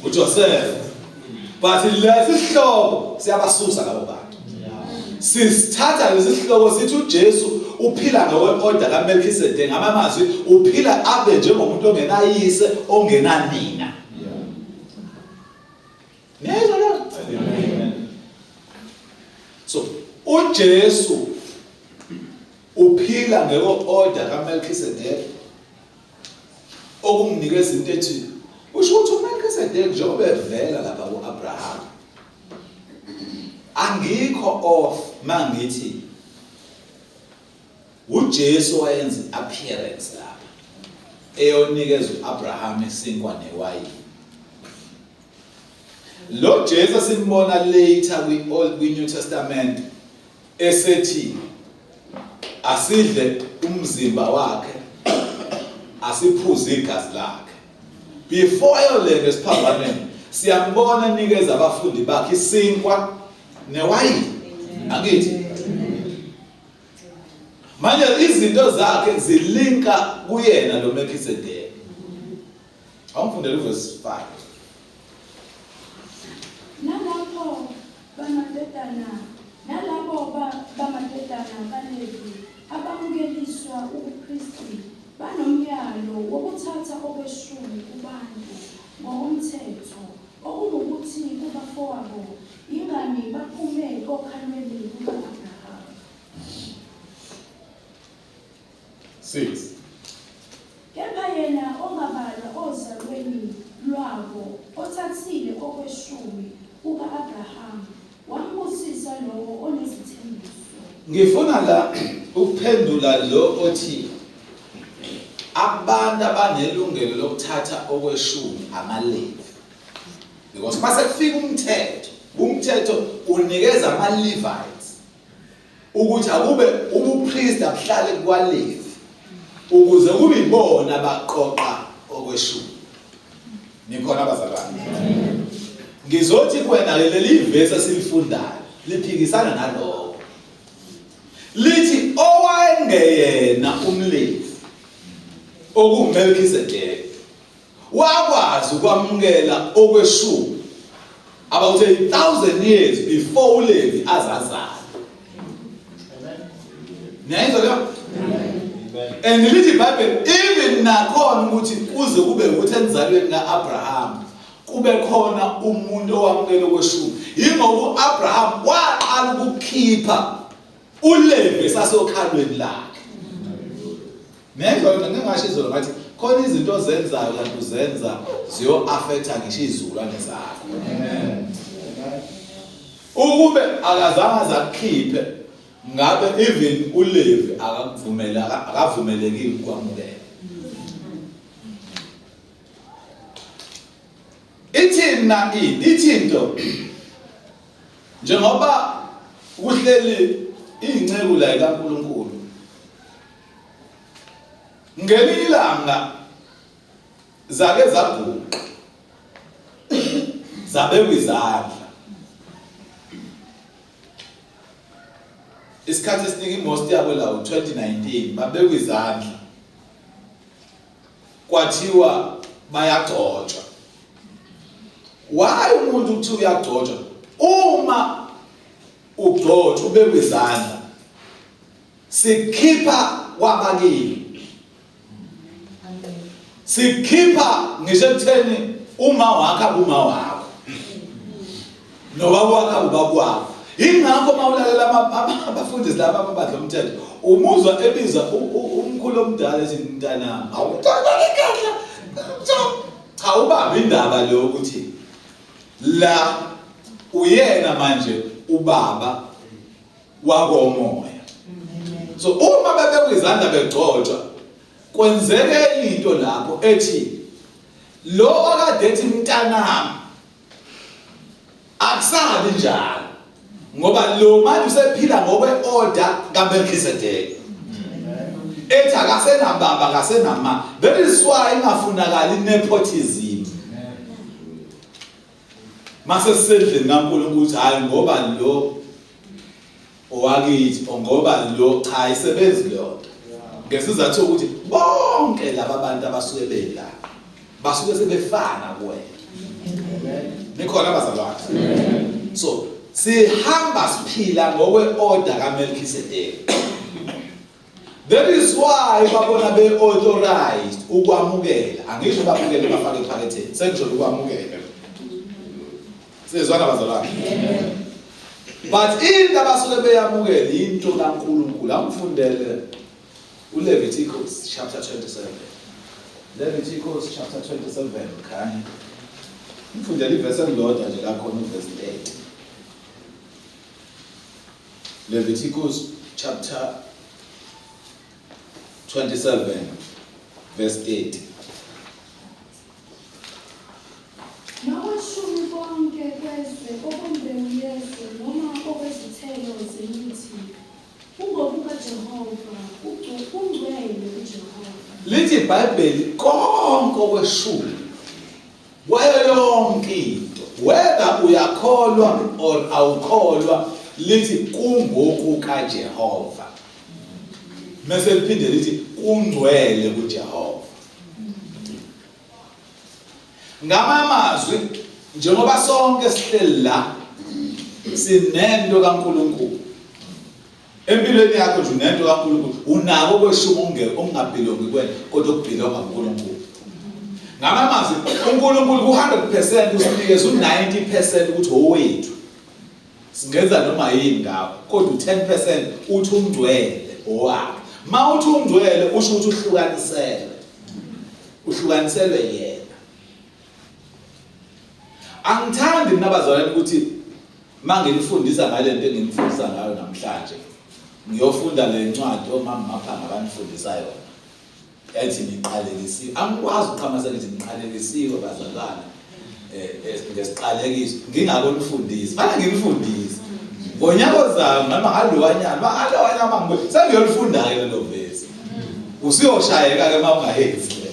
uJoseph. But lesi sihloko siyabasusa labo bantu. Sisithatha lesi sihloko sithi uJesu uphila ngokwe-order kaMelkisedeki. Ngamazwi uphila abe njengomuntu ongenayise ongenanina. Niyezwa leyo? So uJesu uphila ngeko-order kaMelkisedeki, okumnikeza into ethi usho ukuthi uMelkisedeki njengoba evela lapha ku-Abraham, angikho off mangithi uJesu wayenza i-appearance lapha eyonikeza u-Abraham isinkwa newayini. Lo Jesu simbona later kwi-Old kwi-New Testament esethi asidle umzimba wakhe asiphuze igazi lakhe. Before ayolenga esiphambanweni siyambona enikeza abafundi bakhe isinkwa newayini, angithi? Manje izinto zakhe zilinka kuyena lo Melchizedek. Awungifundele uverse 5. Nalapho bamadodana nalabo bamadodana kaLevi abamukeliswa ubupristi banomyalo wokuthatha okweshumi kubantu ngokomthetho, okungukuthi kubafowabo, ingani baphume okhalweni luka-Abrahama. 6. Kepha yena ongabalwa ozalweni lwabo othathile okweshumi kuka-Abrahama wambusisa lowo onezithembiso. Ngifuna la ukuphendula lo othi abantu abanelungelo lokuthatha okweshumi amaLevi, because mase kufika umthetho, umthetho unikeza ama-Levites ukuthi akube ubupriest abuhlale kwaLevi ukuze kube ibona baqoqa okweshumi. Nikhona abazalwane? Ngizothi kuwena leli vesi esilifundayo liphikisana nalokho. Lithi owayengeyena umLevi okuMelchizedek wakwazi ukwamukela okweshumi about 1,000 years before uLevi azazala. Niyayizwa leyo? And lithi iBhayibheli even nakhona ukuthi kuze kube ukuthi enzalweni kaAbraham kube khona umuntu owamukela okweshumi. Yingoba uAbraham waqala ukukhipha uLevi esasokhalweni lakhe. Niyayizwa lento? Ngike ngasho izolo ngathi khona izinto ozenzayo kanti uzenza ziyo-affecta ngisho izizukulwane zakho. Ukube akazange aze akukhiphe ngabe even uLevi akakuvumeli akavumelekile ukwamukela. Ithini na ini? Ithi into njengoba kuhleli inceku la kaNkulunkulu, ngelinye ilanga zake zaguqa zabekwa izandla. Isikhathi esiningi imost yabo la u-2019 babekwa izandla kwathiwa bayagcotshwa. Why umuntu kuthiwa uyagcotshwa? Uma ugcotshwa ubekwa izandla sikhipha kwabakini, sikhipha ngisho ekutheni uma wakho akuma wakho nobaba wakho ubaba wakho. Ingakho uma ulalela abafundisi laba ababadla umthetho umuzwa ebiza umkhulu omdala ethi mntanami, awumntana lekhehla. Cha, ubambe indaba leyo ukuthi la uyena manje ubaba wakomoya. So uma bebekwa izandla begcotshwa kwenzeke into lapho ethi lo okade ethi mntanami akusabi njalo, ngoba lo manje usephila ngokwe-order kaMelchizedek ethi akasenababa akasenama. That is why ingafunakali nepotism mase sisendlini kaNkulunkulu ukuthi hayi ngoba lo owakithi ngoba lo, cha, isebenzi leyo nto, ngesizathu sokuthi bonke laba bantu abasuke bela basuke sebefana kuwena. Nikhona abazalwane? So sihamba siphila ngokwe-order kaMelchizedek. That is why babona be-authorized ukwamukela. Angisho bamukele bafake ephaketheni, sengisho ukwamukela. Sizwana bazalwane? But into abasuke beyamukela into kaNkulunkulu. Angifundele uLeviticus chapter 27. Leviticus chapter 27 khanye. Ngifundele ivesi elilodwa nje la khona uvesi 8. Leviticus chapter 27 verse 8. Nokweshumi konke kwezwe okwembewu yezwe noma okwezithelo zemithi kungokukaJehova, kungcwele kuJehova. Lithi iBhayibheli konke okweshumi kwayo yonke into, whether uyakholwa or awukholwa, lithi kungokukaJehova. Mase liphinde lithi kungcwele kuJehova. Ngamamazwi, njengoba sonke sihleli la sinento kaNkulunkulu empilweni yakho nje, unento kaNkulunkulu, unako kweshumi okungabhilongi kuwena kodwa okubhilonga kuNkulunkulu. Ngamamazwi, uNkulunkulu ku-100% usinikeza u-90% ukuthi owethu, singenza noma yini ngawo, kodwa u-10% uthi ungcwele owakhe. Ma uthi ungcwele usho ukuthi uhlukaniselwe, uhlukaniselwe yena. Angithandi mina bazalwane ukuthi manginifundisa ngale nto enginifundisa ngayo namhlanje, ngiyofunda le ncwadi omama Maphanga abanifundisa yona ethi niqalekisiwe. Angikwazi ukuqhamasa ngithi niqalekisiwe bazalwane ngesiqalekiso ngingakonifundisi. Fanele nginifundise ngonyaka ozayo noma ngalowanyana, ngalowanyana mangibuye sengiyolifunda-ke lelo vesi. Usuyoshayeka-ke uma ungahenzi le.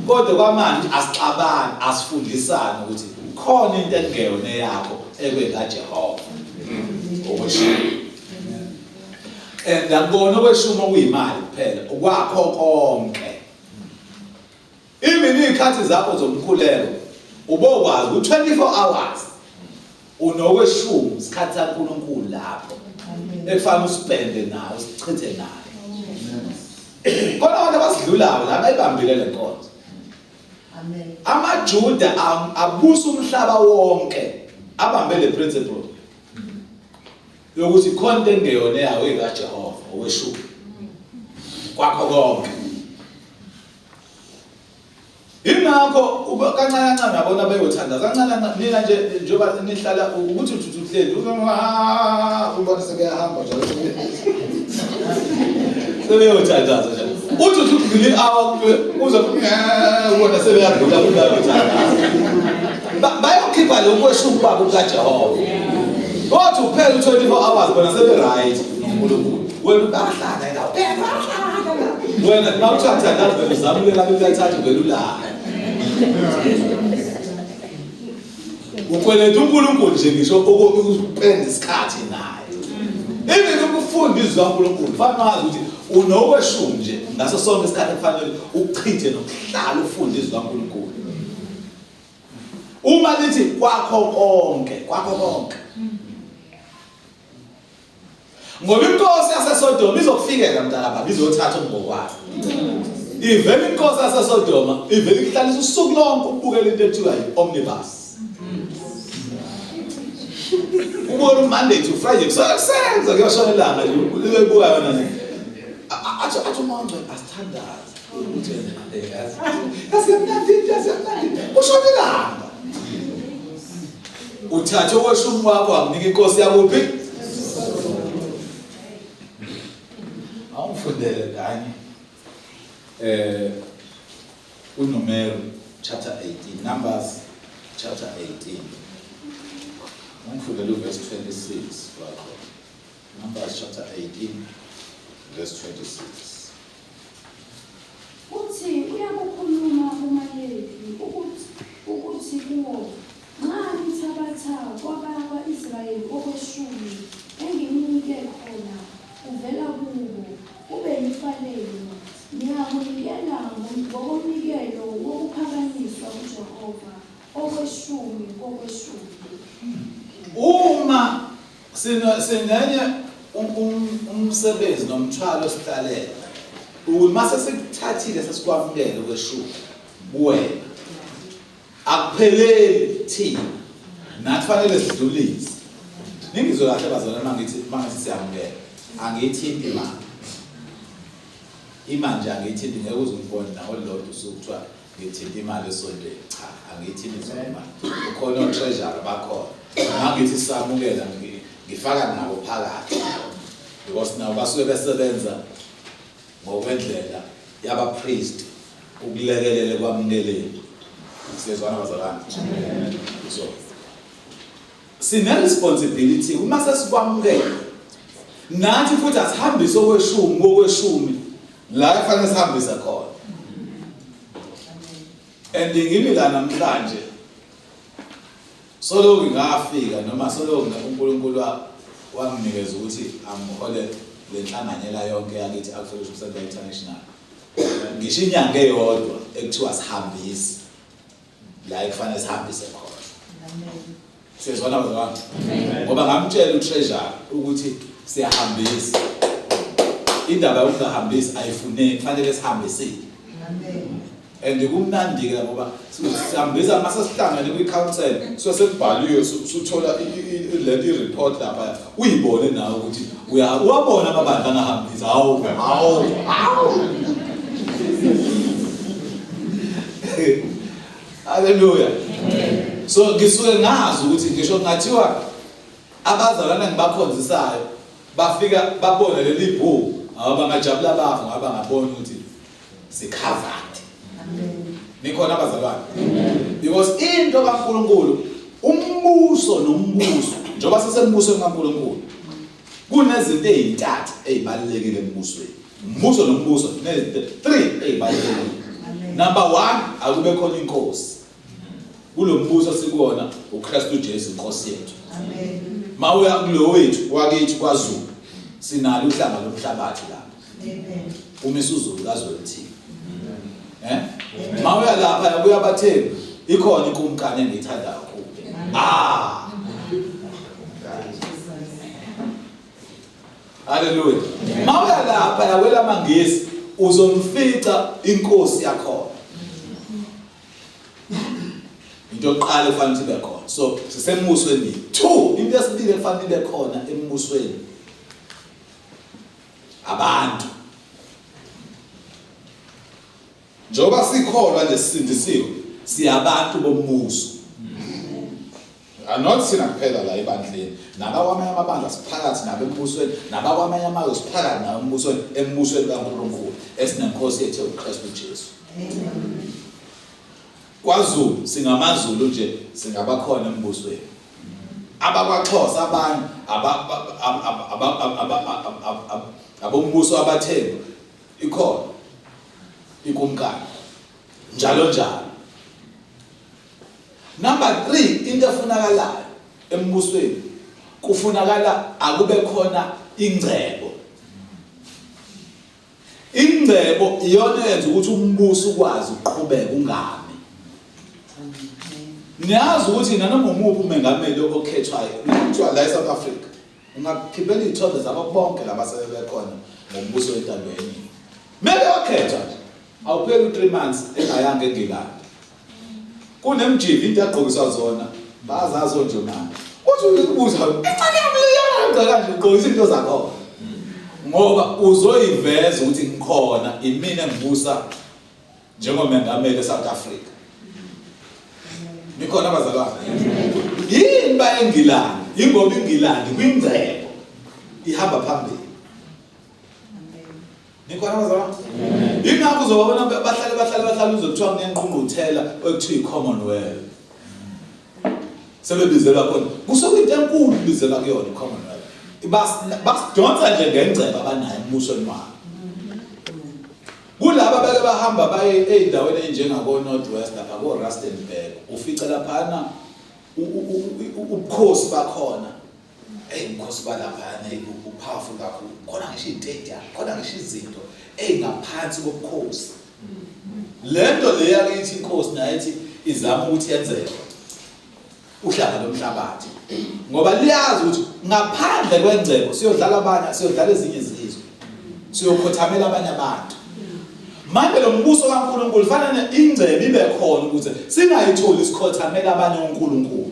Kodwa kwamanje asixabani, asifundisane ukuthi khona into ekungeyona eyakho ekwekaJehova okweshumi. And akubona okweshumi okuyimali kuphela, okwakho konke. Even iy'khathi zakho zomkhuleko ubokwazi ku-24 hours unokweshumi isikhathi saNkulunkulu lapho ekufanele usipende naye, usichithe naye. Khona abantu abasidlulayo la bayibambile le nkonzo. Amen. AmaJuda abusa umhlaba wonke abambe le principle yokuthi khona into engeyona yawo ekaJehova okweshumi kwakho konke. Ingakho kancane kancane yabona beyothandaza kancane kancane. Nina nje njengoba nihlala ukuthi uthi uhleli ubona sebeyahamba njalo sebeyothandaza nje, uthi uthi udlula i-hour uze ubona sebeyadlula futhi bayothandaza, bayokhipha lokhu kweshumi kwabo kukaJehova. Kodwa uphela u-24 hours bona sebe-right noNkulunkulu, wena bahlala la, bahlala la, wena mawuthi athandaza vele uzama ulela uyathatha uvele ulala, ukweleta uNkulunkulu nje ngisho ukupenda isikhathi naye. Even ukufunda izwi kaNkulunkulu fanele wazi ukuthi unokweshumi nje ngaso sonke isikhathi kufanele ukuchithe nokuhlala ufunde izwi kaNkulunkulu. Uma lithi kwakho konke, kwakho konke. Ngoba inkosi yaseSodoma izokufikela mntaka baba, izothatha umngokwayo. Ivele inkosi yaseSodoma ivele ikuhlalisa usuku lonke ubukela into ethiwa yi-omnibus. Ubona uMonday to Friday kusukela kusenza kuyoshona ilanga nje uyoyibuka yona nje. Athi athi uMongcwe asithandaze. Uthi yazi. Yasemnandi into yasemnandi. Kushona ilanga. Uthathe okweshumi wakho wakunika inkosi yakuphi? Awungifundele kanye uNumeri chapter 18, Numbers chapter 18. Ungifundele uverse 26 wakho. Numbers chapter 18 verse 26. Uthi uyakukhuluma kumaLevi ukuthi kuwo, nxa nithabatha kwabakwa-Israyeli okweshumi engininike khona kuvela kubo, kube yifa lenu, niyakunikela ngokomnikelo wokuphakanyiswa kuJehova okweshumi kokweshumi. Uma sinenye umsebenzi nomthwalo sihlalele Ukuthi mase sikuthathile sesikwamukele kweshumi kuwena, akupheleli thina, nathi fanele sidlulise. Ningizwe kahle bazalwane, mangithi siyamukela, angiyithinti imali. Imali nje angiyithinti, ngeke uze ungibone nawo lodwa usuku kuthiwa ngithinta imali esontweni. Cha, angiyithinti zona imali. Ukhona o-treasurer bakhona. Mangithi samukela, ngifaka nabo phakathi, because nabo basuke besebenza ngokwendlela yabapriest ukulekelela kwamukeleni. Siyezwana bazalwane? So sine responsibility uma sesikwamukela nathi futhi asihambise okweshumi kokweshumi la kufanele sihambise khona. And ngimi la namhlanje, soloku ngafika noma soloku uNkulunkulu wanginikeza ukuthi angihole le nhlanganyela yonke yakithi, Ark Fellowship Center International, ngisho inyanga eyodwa ekuthiwa sihambise la ekufanele sihambise khona. Siyezwana bazalwane? Ngoba ngamtshela utreasurer ukuthi siyahambisa. Indaba yokungahambisi ayifuneki, kufanele sihambisile. And kumnandi-ke ngoba sihambisa mase sihlangene kwi-council, so sekubhaliwe, suthola lento i-report lapha, uyibone nawe ukuthi uwabona amabandla angahambisi. Hawu, hawu, hawu! Haleluya! So ngisuke ngazi ukuthi ngisho kungathiwa abazalwane engibakhonzisayo bafika babone leli bhuku, awu, bangajabula bafa ngoba bangabona ukuthi si-covered. Nikhona abazalwane? Because into kaNkuluNkulu, umbuso nombuso, njengoba sisembusweni kaNkuluNkulu, kunezinto ezintathu ezibalulekile embusweni. Umbuso nombuso nezinto 3 ezibalulekile. Number 1, akube khona inkosi. Kulo mbuso sikuwona, uKristu Jesu inkosi yethu. Amen. Mawuya kulo wethu wakithi kwaZulu, sinalo uhlanga lomhlabathi lapha. Amen. UMisuzulu kaZwelithini. Mawuya lapha kuya abathembu, ikhona inkumkani engiyithanda kakhulu. Ah! Haleluya. Mawuya lapha yakwelamangisi, uzomfica inkosi yakhona. Into yokuqala efanele ibe khona. So sisembusweni. 2, into yesibili efanele ibe khona embusweni, abantu. Njengoba sikholwa nje, sisindisiwe, siyabantu bombuso. Not thina kuphela la ebandleni, nabakwamanye amabandla siphakathi nabo embusweni, nabakwamanye amazwe siphakathi nabo embusweni, embusweni kaNkulunkulu esinenkosi yethu uKristu Jesu. KwaZulu singamaZulu nje, singabakhona embusweni. AbakwaXhosa abanye abombuso abathembu, ikhona ikumkani, njalo njalo. Number 3, into efunakalayo embusweni, kufunakala akube khona ingcebo. Ingcebo iyona eyenza ukuthi umbuso ukwazi ukuqhubeka ungami. Niyazi ukuthi nanoma umuphi umengameli okhethwayo, kuthiwa la eSouth Africa, ungakhiphela iy'thombe zabo bonke laba sebebekhona ngombuso wentando yeningi, mele wakhethwa nje, awupheli u-3 months engayanga eNgilandi. Kunemjiva into agqokiswa zona, bazazi onjemani. Uthi ubuza incane yami leyana kanje, ugqokisa into zakhona ngoba uzoyiveza ukuthi ngikhona, imina engibusa njengomengameli eSouth Africa. Nikhona abazalwane? Yini ba eNgilandi? Ingoba iNgilandi kwingcebo ihamba phambili. Nikhona abazalwane? Ingakho uzobabona bahlale bahlale bahlale, uze kuthiwa kunengqungquthela ekuthiwa i-Commonwealth, sebebizelwa khona. Kusuke into enkulu kubizelwa kuyona i-Commonwealth. Basidonsa nje ngengcebo abanayo embusweni wabo. Kulaba bake bahamba baye ey'ndaweni ey'njengako-North West lapha ko-Rustenburg, ufice laphana ubukhosi bakhona. Eyi, ubukhosi balaphana bu-powerful kakhulu. Khona ngisho iy'tadium, khona ngisho izinto ey'ngaphansi kobukhosi. Lento le yakithi inkosi naye ethi izama ukuthi yenzeke uhlanga lomhlabathi, ngoba liyazi ukuthi ngaphandle kwengcebo siyodlala abanye, siyodlala ezinye izizwe, siyokhothamela abanye abantu. Manje lo mbuso kaNkulunkulu fanele ingcebo ibe khona ukuze singayitholi sikhothamela abanye oNkulunkulu.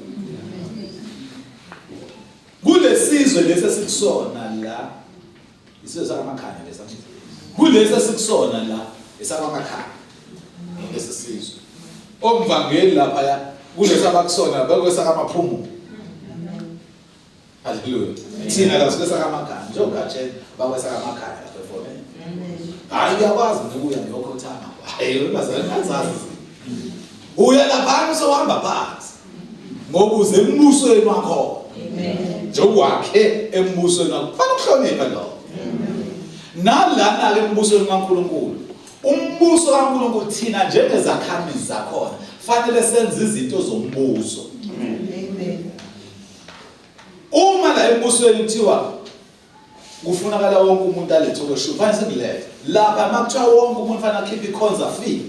Kulesizwe lesi esikusona la, isizwe sakamakhanya lesa, kulesi esikusona la esakamakhanya lesi sizwe. Omvangeli lapha ya kulesi abakusona bekwesakamaphumulo. Haleluya. Thina la sikwesakamakhanya njengogatsheni bakwesakamakhanya lapha efonini. Hayi ngiyakwazi nokuya ngiyokhothama. Hayi bazalwane angizazi izinto. Uya laphana usewuhamba phansi. Ngoba uze embusweni wakho. Amen. Njengokwakhe embusweni wakho. Kufanele ukuhloniphe lokho. Nalana ke embusweni kaNkulunkulu. Umbuso kaNkulunkulu thina njengezakhamizi zakhona fanele senze izinto zombuso. Amen. Uma la embusweni kuthiwa kufunakala wonke umuntu alethe okweshumi, fanele sikulethe. Lapha uma kuthiwa wonke umuntu fanele akhiphe ikhonza fee,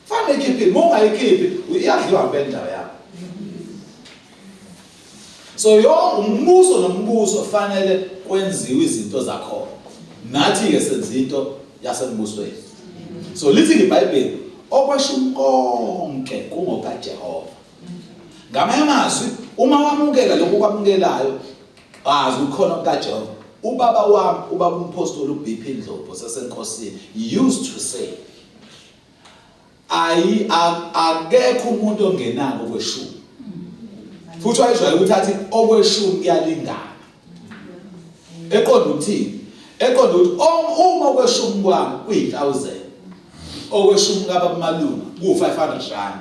fanele ikhiphe. Uma ungayikhiphi iyadliwa ngempela indawo yakho. So yonke umbuso nombuso fanele kwenziwe izinto zakhona. Nathi-ke senza into yasembusweni. So lithi iBhayibheli okweshumi konke kungokaJehova. Ngamanye amazwi, uma wamukela lokhu okwamukelayo, azi ukhona kukaJehova. Ubaba wami, ubaba umphostoli uBP Ndlovu osesenkosini, used to say, ayi akekho umuntu ongenako okweshumi. Futhi wayejwayele ukuthi athi okweshumi kuyalingana. Eqonda ukuthini? Eqonda ukuthi uma okweshumi kwami kuyi-1000, okweshumi kababumalunga ku-500 rand.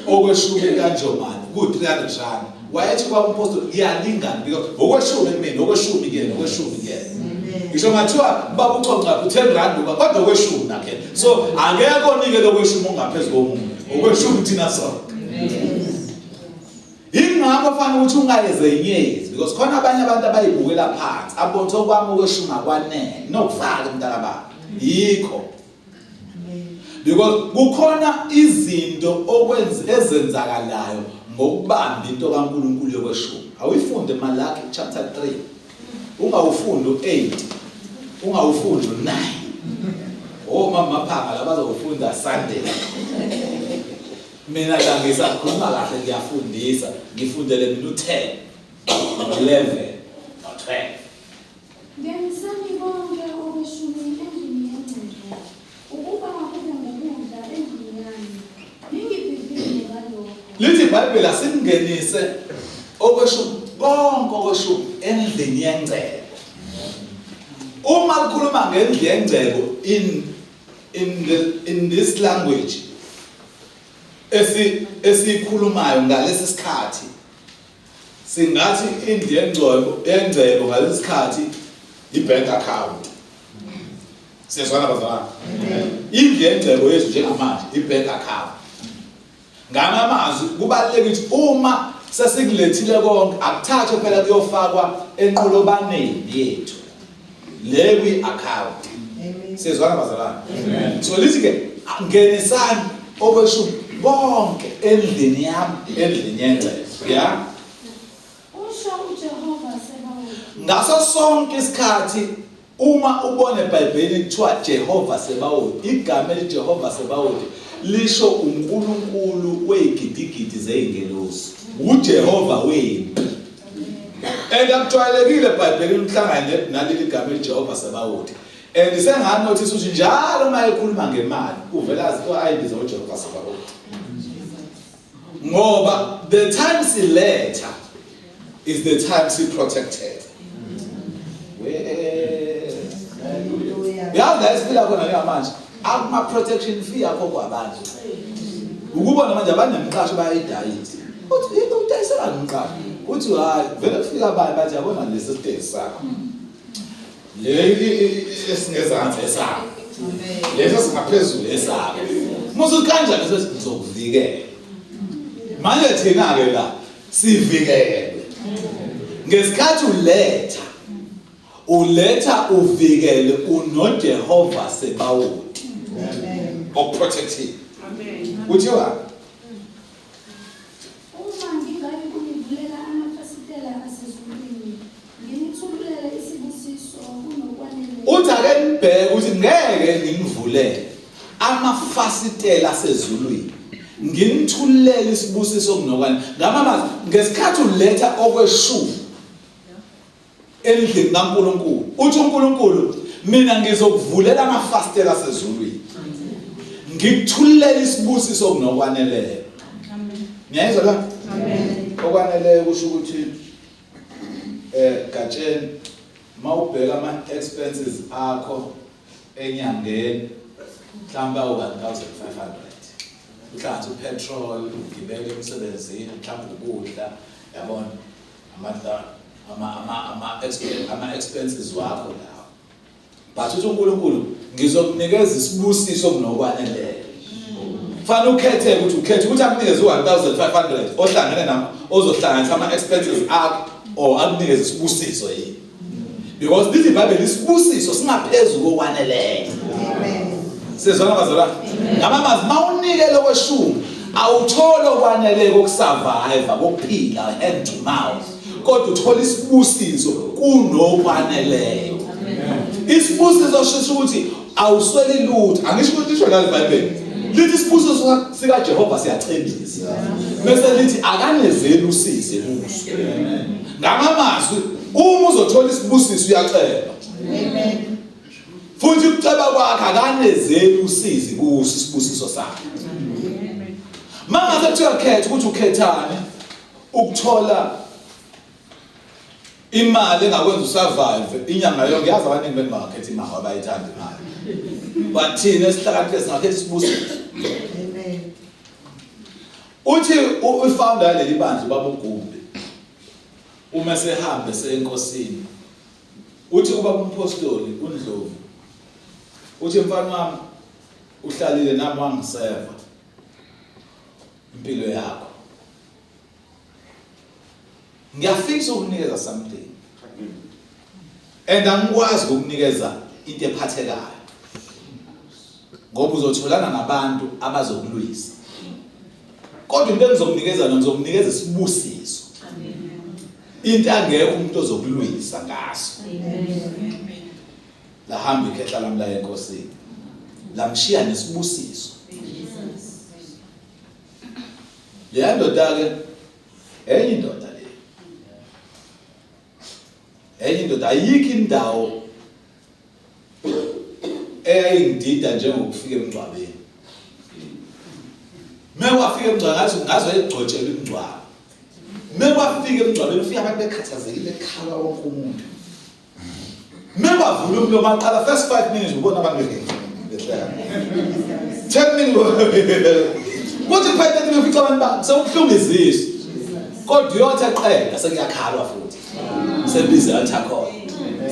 Okweshumi kanjomani ku-300 rand. Wayethi kwaba umphostoli kuyalingana because okweshumi kumina, okweshumi kuyena, okweshumi kuyena. Ngisho ngathiwa baba uConca u-10 rand uba kodwa okweshumi nakhe. So akekho onikele okweshumi ongaphezu komunye. Okweshumi thina sonke. Yingakho fanele ukuthi ungayezenyezi because khona abanye abantu abayibukela phansi abona ukuthi okwami okweshumi akwanele. Nokufaka mntaka baba. Yikho. Because kukhona izinto okwenza ezenzakalayo ngokubamba into kaNkulunkulu yokweshumi. Awuyifunde Malaki chapter 3. Ungawufundi u8. Ungawufundi u9. Oh mama Maphanga labazofunda Sunday. Mina la ngisakhuluma kahle ngiyafundisa, ngifundele mina u10, no11, no12. Ngenisani konke okweshumi endlini yengcebo, ukuba kube ngukudla endlini yami. Ningivivinye ngalokho. Lithi iBhayibheli asingenise okweshumi konke okweshumi endlini yengcebo. Uma likhuluma ngendlu yengcebo in this language esiyikhulumayo ngalesi sikhathi, singathi indlu yengcebo ngalesi sikhathi i-bank account. Siyezwana bazalwane? Indlu yengcebo yethu njengamanje i-bank account. Ngamanye amazwi kubalulekile ukuthi uma sesikulethile konke akuthathwe phela kuyofakwa enqolobaneni yethu le kwi-account. Siyezwana bazalwane? So lithi ke ngenisani okweshumi konke endlini yami, endlini yengcebo. Ya? Usho uJehova Sebawoti. Ngaso sonke isikhathi uma ubona eBhayibhelini kuthiwa Jehova Sebawoti, igama eliJehova Sebawoti lisho uNkulunkulu weyigidigidi zezingelosi, uJehova wempi. And akujwayelekile eBhayibhelini uhlangane naleli gama eliJehova Sebawoti. And senganothisa ukuthi njalo uma ekhuluma ngemali uvela ayibiza uJehova Sebawoti. Ngoba the time siletha is the time si protected. Yazi la esiphila khona njengamanje akuma protection fee akho kwabantu. Ukubona manje abanemqasho bayayidayisa. Uthi into udayisela umqasho. Uthi hayi vele kufika abanye bathi yabona lesi sitezi sakho. Le esingezansi esakho. Leso singaphezulu esakho. Musu kanjani leso sizokuvikela. Manje thina ke la sivikelwe. Ngesikhathi uletha uvikele unoJehova Sebawoti. Amen. Okuprotective. Amen. Kuthiwa Uma ngingayi kunivulela amafasitela asezulwini, nginithululele isibusiso kunokwanele. Uthi ake nibheke ukuthi ngeke ngimvulele. Amafasitela asezulwini. Nginithulele isibusiso kunokwane. Ngamamazwi ngesikhathi uletha okweshumi endlini kaNkuluNkulu. Uthi uNkulunkulu mina ngizokuvulela amafasitela asezulwini. Ngikuthulele isibusiso kunokwaneleyo. Amen. Niyayizwa la? Amen. Okwaneleyo kusho ukuthi gatsheni mawubheka ama expenses akho enyangeni mhlawumbe awu 1500 uhlanze upetrol ugibele emsebenzini mhlawumbe ukudla yabona ama ama ama ama expenses wakho lawo but uthi uNkulunkulu ngizokunikeza isibusiso kunokwaneleyo fanele ukhethe ukuthi ukhethe ukuthi akunikeze u1500 ohlangene nami ozohlanganisa ama expenses akho or akunikeze isibusiso yini because lithi iBhayibheli isibusiso singaphezulu kokwaneleyo. Amen. Sizwana bazalwane? Ngamamazwi mawunikele kweshumi awutholi okwaneleyo kokusurvive kokuphila hand to mouth kodwa uthola isibusiso kunokwaneleyo. Isibusiso sisho ukuthi awusweli lutho. Angisho ukuthi lisho la iBhayibheli. Lithi isibusiso sikaJehova siyacebisa. Bese lithi akanezeli usizi kuso. Ngamamazwi uma uzothola isibusiso uyaceba. Amen. Futhi ukuceba kwakhe akanezeli usizi kuso isibusiso sakhe. Mangase kuthiwa khetha ukuthi ukhethani ukuthola imali engakwenza usurvive inyanga yonke yazi abaningi benu bangakhetha imali abayithanda imali. But thina esihlakaniphile singakhetha isibusiso. Amen. Uthi ufounder yaleli bandla ubaba uGumbi uma sehambe seyenkosini uthi ubaba umpostoli uNdlovu uthi mfana wami uhlalile nami wangiseva impilo yakho ngiyafisa ukunikeza something and angikwazi ukukunikeza into ephathekayo ngoba uzotholana nabantu abazokulwisa kodwa into engizokunikeza yona ngizokunikeza isibusiso into angekho umuntu ozokulwisa ngaso lahamba ikhehla lami la enkosini lamshiya nesibusiso leya ndoda ke enye indoda le enye indoda ayikho indawo eyayingidida njengokufika emngcwabeni Mekwafika emngcwabeni ngathi ngaze egcotshelwa imngcwabo. Mekwafika emngcwabeni ufika abantu bekhathazekile ekhala wonke umuntu. Mekwavula umlomo aqala first 5 minutes ubona abantu behleka. 10 minutes kuthi phela into befica abantu ba sekubuhlungu izisu. Kodwa uyothi eqeda sekuyakhalwa futhi. Sebize altar call.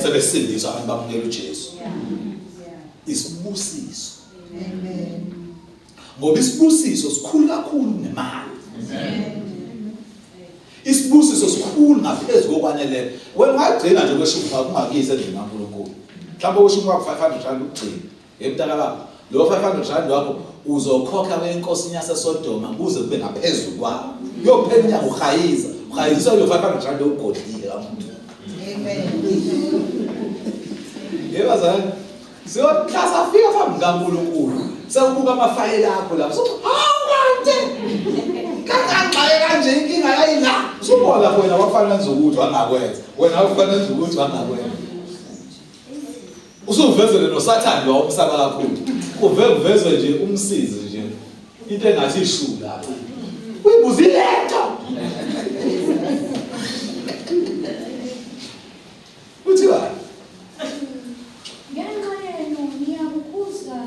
Sebesindiswa abantu bamukela uJesu. Isibusiso. Amen. Ngoba isibusiso sikhulu kakhulu kunemali. Isibusiso sikhulu ngaphezulu kokwaneleyo. Wena ungagcina nje kweshumi kwakho ungakuyise endlini kaNkulunkulu. Mhlawumbe kweshumi kwakho 500 rand ukugcina. Yemntaka baba, lo 500 rand wakho uzokhokha kwenkosini yaseSodoma kuze kube ngaphezulu kwawo. Kuyophela inyanga uhayiza, uhayiziswa lo 500 rand ogodlile kamuntu. Amen. Yebo bazalwane. Siyothi mhla safika phambi kukaNkulunkulu sewubuka amafayela akho lapho sothi hawu kanti kangangxaye kanje inkinga yayila usubona lapho wena wakufanele wenze ukuthi wangakwenza wena wakufanele wenze ukuthi wangakwenza usuvezele nosathane lo umsaba kakhulu kuve kuvezwe nje umsizi nje into engathi ishu lapho uyibuza ilento Kuthiwani? Ngenxa yenu ngiyakukhuza,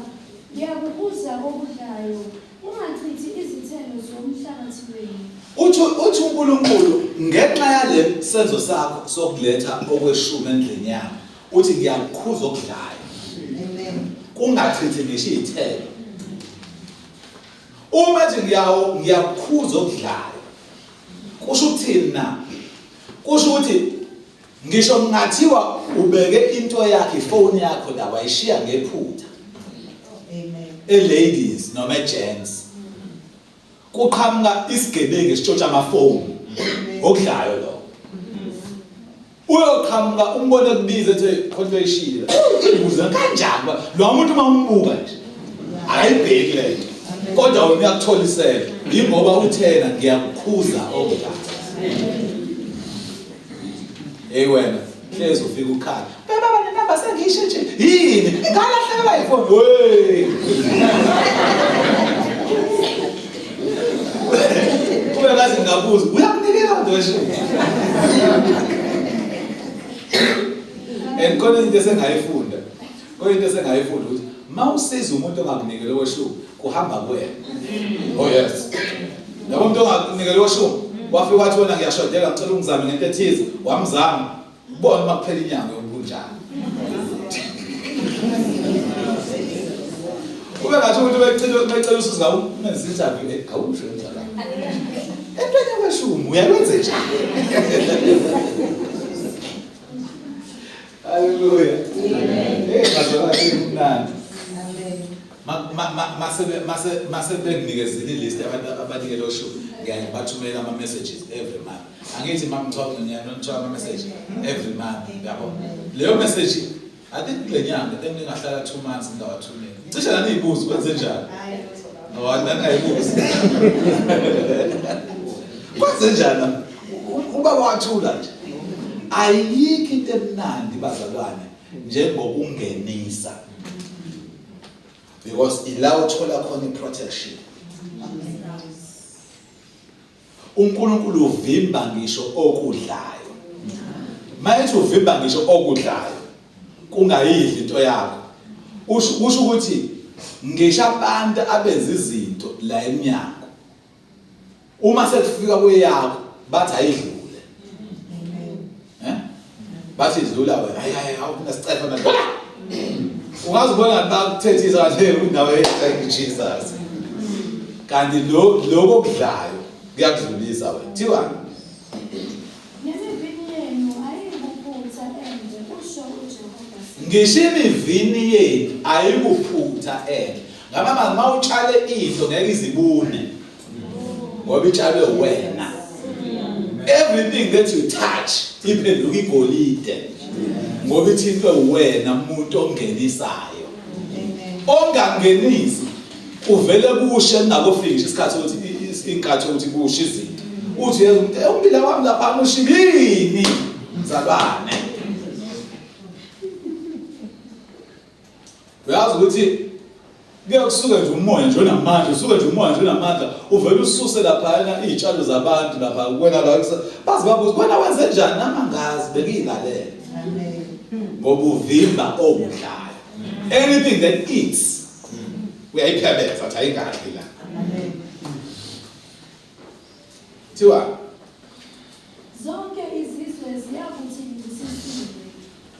ngiyakukhuza okudlayo, ungachithi izithelo zomhlabathi wenu. Uthi uthi uNkulunkulu ngenxa yale senzo sakho sokuletha okweshumi endlini yami, uthi ngiyakukhuza okudlayo. Amen. Kungachithi ngisho izithelo. Uma nje ngiyawo ngiyakukhuza okudlayo. Kusho ukuthini na? Kusho ukuthi ngisho kungathiwa ubeke into yakhe ifoni yakho la wayishiya ngephutha. Amen. E-ladies noma e-gents. Kuqhamuka isigebengu esitshontsha amafoni. Okudlayo lokho. Uyoqhamuka umbone kubiza ethi khona into oyishiyile. Ibuza kanjani? Lo muntu uma umbuka nje. Akayibheki le nto. Kodwa wena uyakutholisela yingoba uthena ngiyakukhuza okudala. Hey wena, hlezi ufika ukhala. Baba nenamba sengiyishintshe. Yini? Ngalahlekelwa ifoni. Wey. Kube ngathi ngabuza, uyakunikela nto weshumi. And khona into esengayifunda. Khona into esengayifunda ukuthi mawusiza umuntu ongakunikele weshumi, kuhamba kuwena. Oh yes. Yabo umuntu ongakunikele weshumi, wafika wathi wena ngiyashodela ngicela ungizame ngento ethize, wamzama. Ubona uma kuphela inyanga yokunjani. Kube ngathi umuntu becela becela usizo ngawo umenza interview eh awusho njalo. Entweni yakweshumi uyalwenze njani? Haleluya. Amen. Hey bazalwane kumnandi. Amen. Mase mase mase benginikezile ilist abantu abanikele oshumi ngiyaye ngibathumela ama messages every month. Angithi mamngcwabo ngiyana ngithola ama message every month yabo. Leyo message I think kule nyanga engingahlala 2 months ngingawathumeli. Cishe naniyibuza kwenze njani? Oh nangayibuzi. Kwenze njani? Ubaba wathula nje. Ayikho into emnandi bazalwane njengokungenisa. Because ila uthola khona iprotection. uNkulunkulu uvimba ngisho okudlayo. Mayethi uvimba ngisho okudlayo kungayidli into yakho. Usho kusho ukuthi ngisho abantu abenza izinto la emnyango uma sekufika kweyakho bathi ayidlule. Eh? Bathi dlula wena. Hayi hayi awunasicefa na. Ungazibona bakuthethisa ngathi hey unawe thank you Jesus. Kanti lo lokho okudlayo kuyakudlulisa wena. Thiwa Nemivini yenu ayikuphutha endle, kusho uJehova. Ngisho imivini yenu ayikuphutha endle. Ngama uma utshale into ngeke izibune. Ngoba itshalwe wena. Everything that you touch iphenduka igolide. Ngoba ithintwe wena umuntu ongenisayo. Ongangenisi uvele kushe kungakofiki nje isikhathi ukuthi inkathi yokuthi kushe izinto. Uthi yeza umuntu umbila wami lapha ushibini mzalwane. Uyazi ukuthi kuye kusuke nje umoya nje onamandla, usuke nje umoya nje onamandla, uvele ususe laphayana iy'tshalo zabantu lapha kuwena la baze babuze wena wenze njani nami angazi bengiyilalele. Ngoba uvimba okudlayo. Anything that eats uyayiphebeza athi ayingadli la. Thiwa Zonke izizwe ziyakuthi nibusisiwe,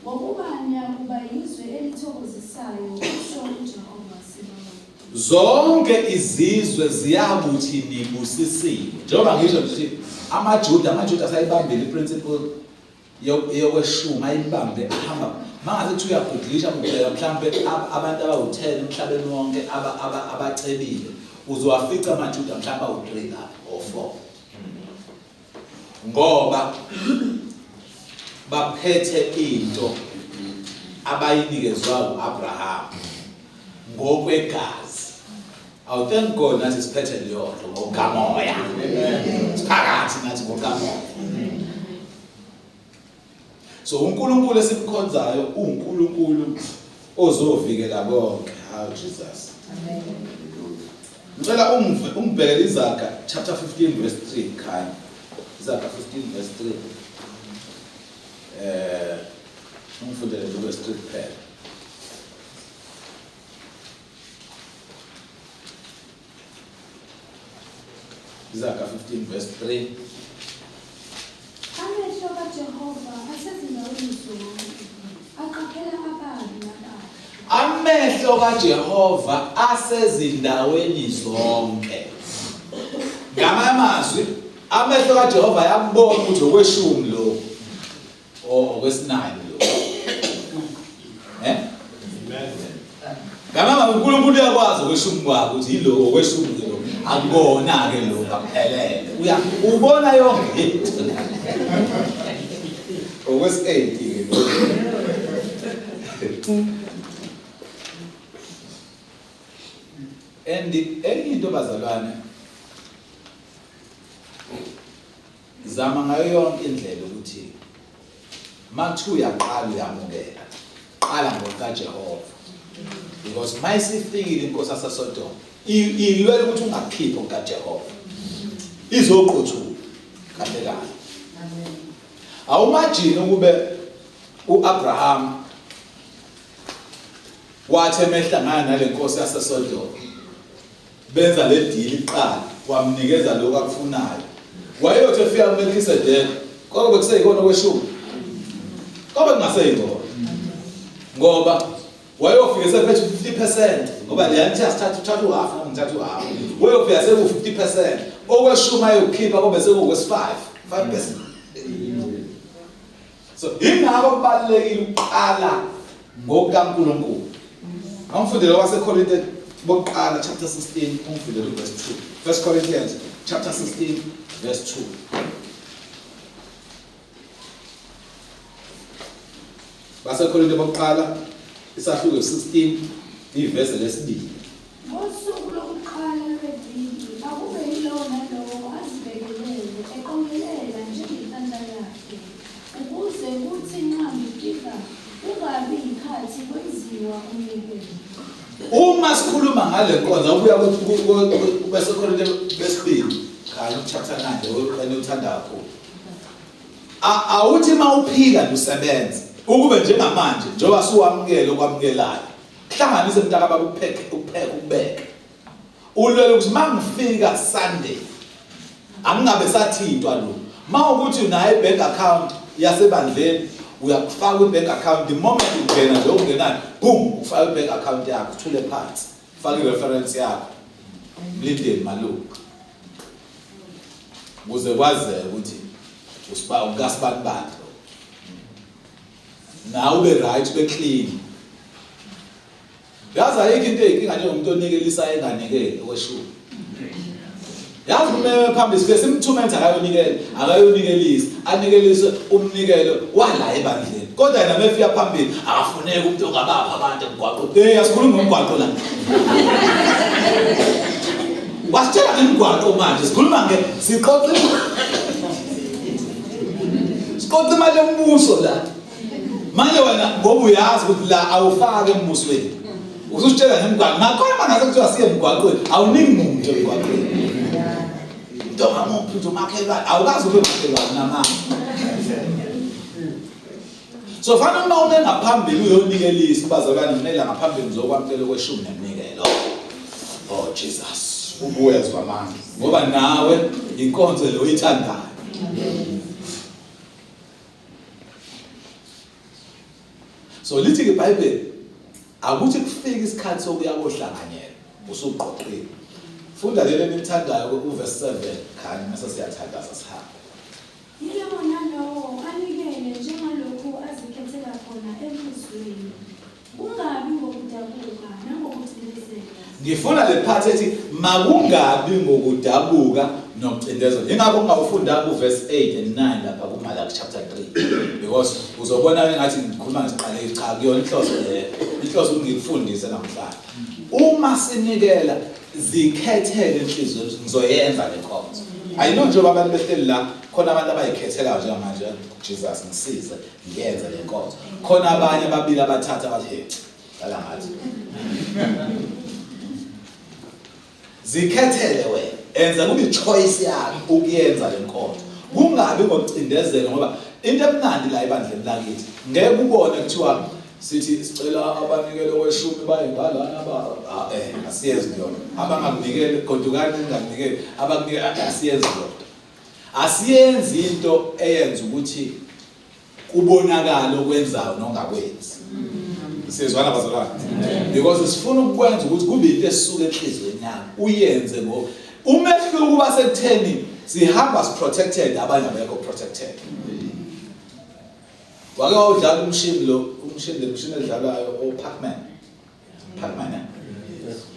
ngokuba niyakuba yizwe elithokozisayo, kusho uJehova Sebawoti. Zonke izizwe ziyakuthi nibusisiwe. Njengoba ngisho nje amaJuda, amaJuda asayibambile iprinciple yokweshumi ayibambe ahamba mangase kuthi uyaguglisha ubheka mhlampe abantu abawu-10 emhlabeni wonke abacebile uzowafica amaJuda mhlampe awu-3 lapho or 4 ngoba baphethe into abayinikezwa u-Abraham ngokwegazi. Awu thank God nathi siphethe leyo nto ngokamoya. Siphakathi nathi ngokamoya. So uNkulunkulu esimkhonzayo uNkulunkulu ozovikela konke. How Jesus. Amen. Ngicela ungive ungibhekele iZaga chapter 15 verse 3 khanya. Izaga 15 verse 3. Eh ungifundele nje verse 3 kuphela. Izaga 15 verse 3. Amehlo kaJehova asezindaweni zonke, aqaphela ababi nabahle. Amehlo kaJehova asezindaweni zonke. Ngamanye amazwi, amehlo kaJehova ayakubona ukuthi okweshumi lokhu or okwesinine lokhu. Eh? Ngamama uNkulunkulu uyakwazi okweshumi kwakhe ukuthi yilo okweshumi ke lokhu. Akubona ke lokhu akuphelele. Uya ubona yonke into. Okwesi-8 ke lokhu. And enye into bazalwane, zama ngayo yonke indlela ukuthi makuthiwa uyaqala uyamukela, qala ngokukaJehova, because mayisifikile inkosi yaseSodoma ilwela ukuthi ungakhiphi okukaJehova, izoqothuka kahle kahle. Awumajini ukube uAbraham wathi emehlangana nalenkosi yaseSodoma benza le deal iqala, wamnikeza lokho akufunayo, wayeyothi efika kuMelkisedeki kodwa bekuseyikona okweshumi, kodwa kungaseyikona, ngoba wayofika sephethe 50%, ngoba le yanti asithatha uthatha uhalf noma ngithatha uhalf, wayofika seku 50% okweshumi ayokukhipha kobe sekukwesi 5 5%. So ingakho kubalulekile ukuqala ngokukaNkulunkulu. Awufundele waseKorinte bokuqala chapter 16, ungifundele uverse 2. 1 Corinthians chapter 16 verse 2. BaseKorinte bokuqala isahluko 16 ivesi lesibili. Ngosuku lokuqala lweviki akube yilowo nalowo azibekelele eqongelela njengenhlanhla yakhe, ukuze kuthi nxa ngifika kungabi yikhathi kwenziwa umnikelo. Uma sikhuluma ngale nkonzo ubuya kubaseKorinte besibili khanya chapter 9 lo uthanda kakhulu. Awuthi uma uphila usebenza ukube njengamanje njengoba suwamukele okwamukelayo, hlanganise mntaka baba, ukupheke ukupheka ukubeka, ulwele ukuthi mangifika Sunday angingabe sathintwa lo. Mawukuthi unayo i-bank account yasebandleni, uyakufaka kwi-bank account the moment ungena nje, ungenayo, boom, ufaka i-bank account yakho, uthule phansi, ufake i-reference yakho, Mlindeni Maluka, ukuze kwazeke ukuthi usiba ukasibani bakhe, nawe ube right, ube clean. Yazi ayikho into eyinkinga njengomuntu onikelisa enganikeli okweshumi. Yazi kumele phambili sifike simthume ukuthi akayonikela, akayonikelisa, anikelise umnikelo wala ebandleni. Kodwa yena mefika phambili akafuneki umuntu ongabapha abantu emgwaqo. Hey, asikhulumi ngomgwaqo la. Wasitshela ngemigwaqo manje, sikhuluma nge sixoxa sixoxa imali yombuso la. Manje wena ngoba uyazi ukuthi la awufake embusweni, ususitshela ngemigwaqo. Nakhona mangase kuthiwa siye emgwaqweni, awuniki muntu emgwaqweni. Into ngamuphi nje umakhelwane, awukazi ube makhelwane namanje. So fanele uma ume ngaphambili uyonikelisa ubazalwane, ngimela ngaphambili ngizokwamukela okweshumi neminikelo. Oh Jesus, ubuwezwa manje ngoba nawe inkonzo le oyithandayo. So lithi ke iBhayibheli akuthi kufike isikhathi sokuya kohlanganyela usuqoqile. Funda leli enilithandayo uverse 7 khanye mase siyathandaza sihambe. Yilowo nalowo anikele njengalokhu azikhethela khona enhliziyweni, kungabi ngokudabuka nangokucindezela. Ngifuna le part ethi makungabi ngokudabuka nokucindezela. Ingakho ungawufunda uverse 8 and 9 lapha kuMalaki chapter 3, because uzobona engathi ngikhuluma ngesiqalekiso. Cha, kuyona inhloso leyo. Inhloso ngikufundise namhlanje. Uma sinikela, zikhethele inhliziyo, ngizoyenza le nkonzo. I know njengoba abantu behleli la, khona abantu abayikhethelayo njengamanje, Jesus ngisize ngiyenze le nkonzo. Khona abanye ababili abathatha bathi hey, dlala ngathi. Zikhethele wena, enza kube choice yakho ukuyenza le nkonzo, kungabi ngokucindezela, ngoba into emnandi la ebandleni lakithi ngeke ubone kuthiwa sithi sicela abanikele kweshumi baye ngalana ba asiyenzi leyona, abangakunikeli godukani, ningakunikeli, abakunikeli, asiyenzi leyona. Asiyenzi into eyenza ukuthi kubonakala okwenzayo nongakwenzi. Siyezwana bazalwane? Because sifuna ukukwenza ukuthi kube into esuka enhliziyweni yakho, uyenze ngo umehluko uba sekutheni sihamba siprotected, abanye abekho protected. Wake wawudlala umshini lo, umshini le mshini edlalwayo o Pac-Man? Pac-Man, eh?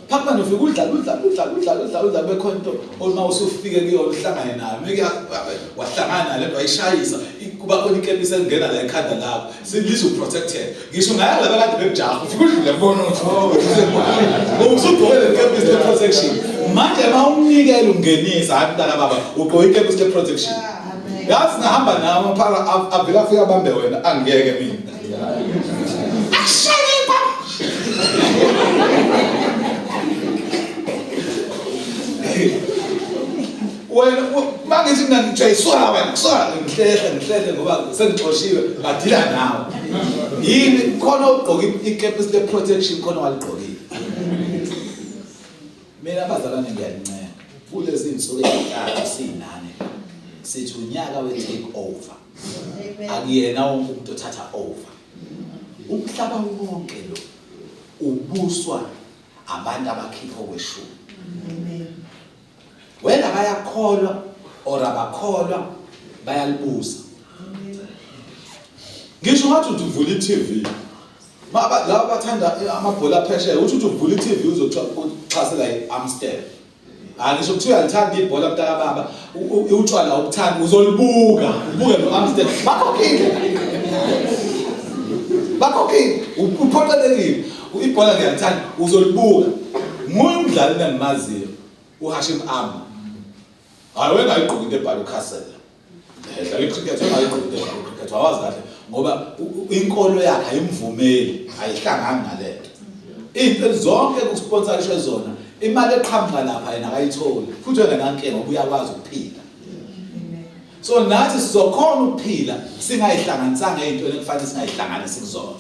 Pac-Man ufika udlala udlala udlala udlala udlala udlala, bekhona into uma usufike kuyona uhlangane nayo, meke wahlangana nayo lento wayishayisa Kuba khona ikepisi elingena la ekhanda lakho, silize uprotected. Ngisho ngaya laba kade bekujaha, ufike udlule kubona ukuthi oh, ngoba usugqoke le kepisi le protection. Manje uma umnikela ungenisa, hayi mntaka baba, ugqoke ikepisi le protection. Yazi ngahamba nawe amaphara avele afike abambe wena, angiyeke mina. Ashaye baba. Wena mangithi mina ngijayiswa wena, kusuka ngihlehle ngihlehle ngoba sengixoshiwe, ngadila nawe. Yini khona ugqoka ikepisi le protection khona waligqokile. Mina bazalwane ngiyalincenga kulezi zinsuku ezintathu sinane sithi unyaka we take over. Akuyena wonke umuntu othatha over. Umhlaba wonke lo ubuswa abantu abakhipha okweshumi. Amen. Wena bayakholwa or abakholwa bayalibusa. Ngisho ngathi uthi uvula i-TV. Baba laba bathanda amabhola phesheya uthi uthi uvula i-TV uzoxhasela i-Amstel. Hayi ngisho kuthiwa uyalithanda ibhola mntaka baba utshwala ubuthanda uzolibuka ubuke no Amstel. Bakhokhile. Bakhokhile uphoqelekile. Ibhola ngiyalithanda uzolibuka. Nguye umdlali engimaziyo uHashim Amla. Hayi wena ayigqoki into ebhala uCastle. Edlala icricket wena ayigqoki into ebhala ucricket wawazi kahle ngoba inkolo yakhe ayimvumeli ayihlangani nalento. Into zonke kusponsorishwe zona imali eqhamuka lapha yena akayitholi futhi wena nankinga ngoba uyakwazi ukuphila. So nathi sizokhona ukuphila singayihlanganisanga ey'ntweni ekufanele singayihlanganisi kuzona.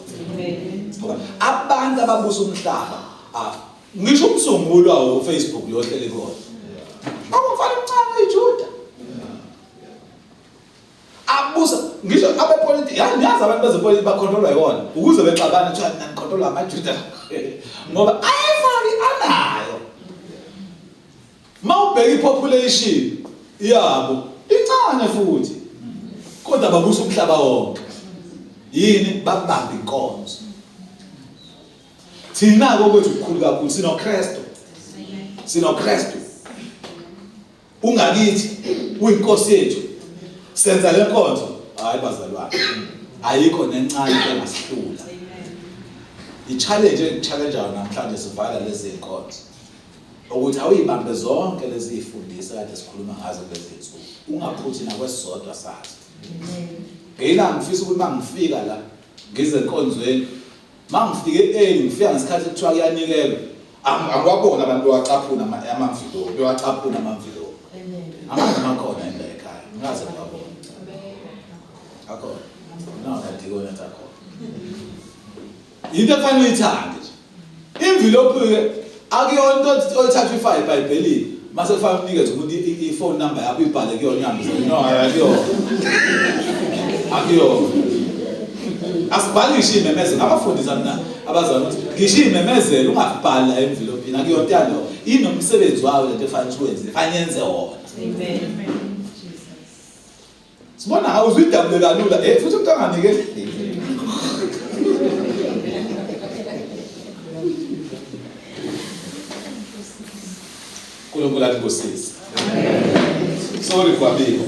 Ngoba abantu ababusa umhlaba ngisho umsunguli wawo uFacebook lo ohleli kona. Akumfana omncane uyiJuda. Abusa ngisho abepolitiki, yazi niyazi abantu bezepolitiki bakhontrolwa yiwona ukuze bexabana kuthiwa nanikhontrolwa amaJuda ngoba ayefaki anayo. Mawubheka ipopulation yabo incane futhi kodwa babusa umhlaba wonke. Yini babamba inkonzo. Thina-ke okwethu kukhulu kakhulu sinoKristu. SinoKristu. Ungakithi uyinkosi yethu. Senza le nkonzo. Hayi bazalwane. Ayikho nencane engasihlula. I-challenge engi-challengeayo namhlanje sivala lezi zinkonzo. Ukuthi awuyibambe zonke lezi zifundisa kade sikhuluma ngazo kulezi zinsuku. Ungaphuthi nakwesisodwa sazo. Ngila ngifisa ukuthi mangifika la ngize enkonzweni mangifike early ngifika ngesikhathi kuthiwa kuyanikelwa angiwabona abantu bewacaphuna amamvilophi bewacaphuna amamvilophi angazi makhona yini la ekhaya ngingaze ngiwabone akhona nawadikoni athi akhona into ekufanele uyithande nje imvilophi-ke akuyona into oyithatha uyifake ebhayibhelini mase kufanele unikeze umuntu i-phone number yakho uyibhale kuyona uyihambise no akuyona akuyona asibhali ngisho iy'memezelo ngabafundisa mina abazali ukuthi ngisho iy'memezelo ungakubhali la emvilopini akuyona into yaloko inomsebenzi wayo lento efanele ukuthi wenze fanele yenze wona. Sibona awuzwe idabule kalula eh futhi umuntu anganikeli. uNkulunkulu athi kusisi. Sorry kwabiko.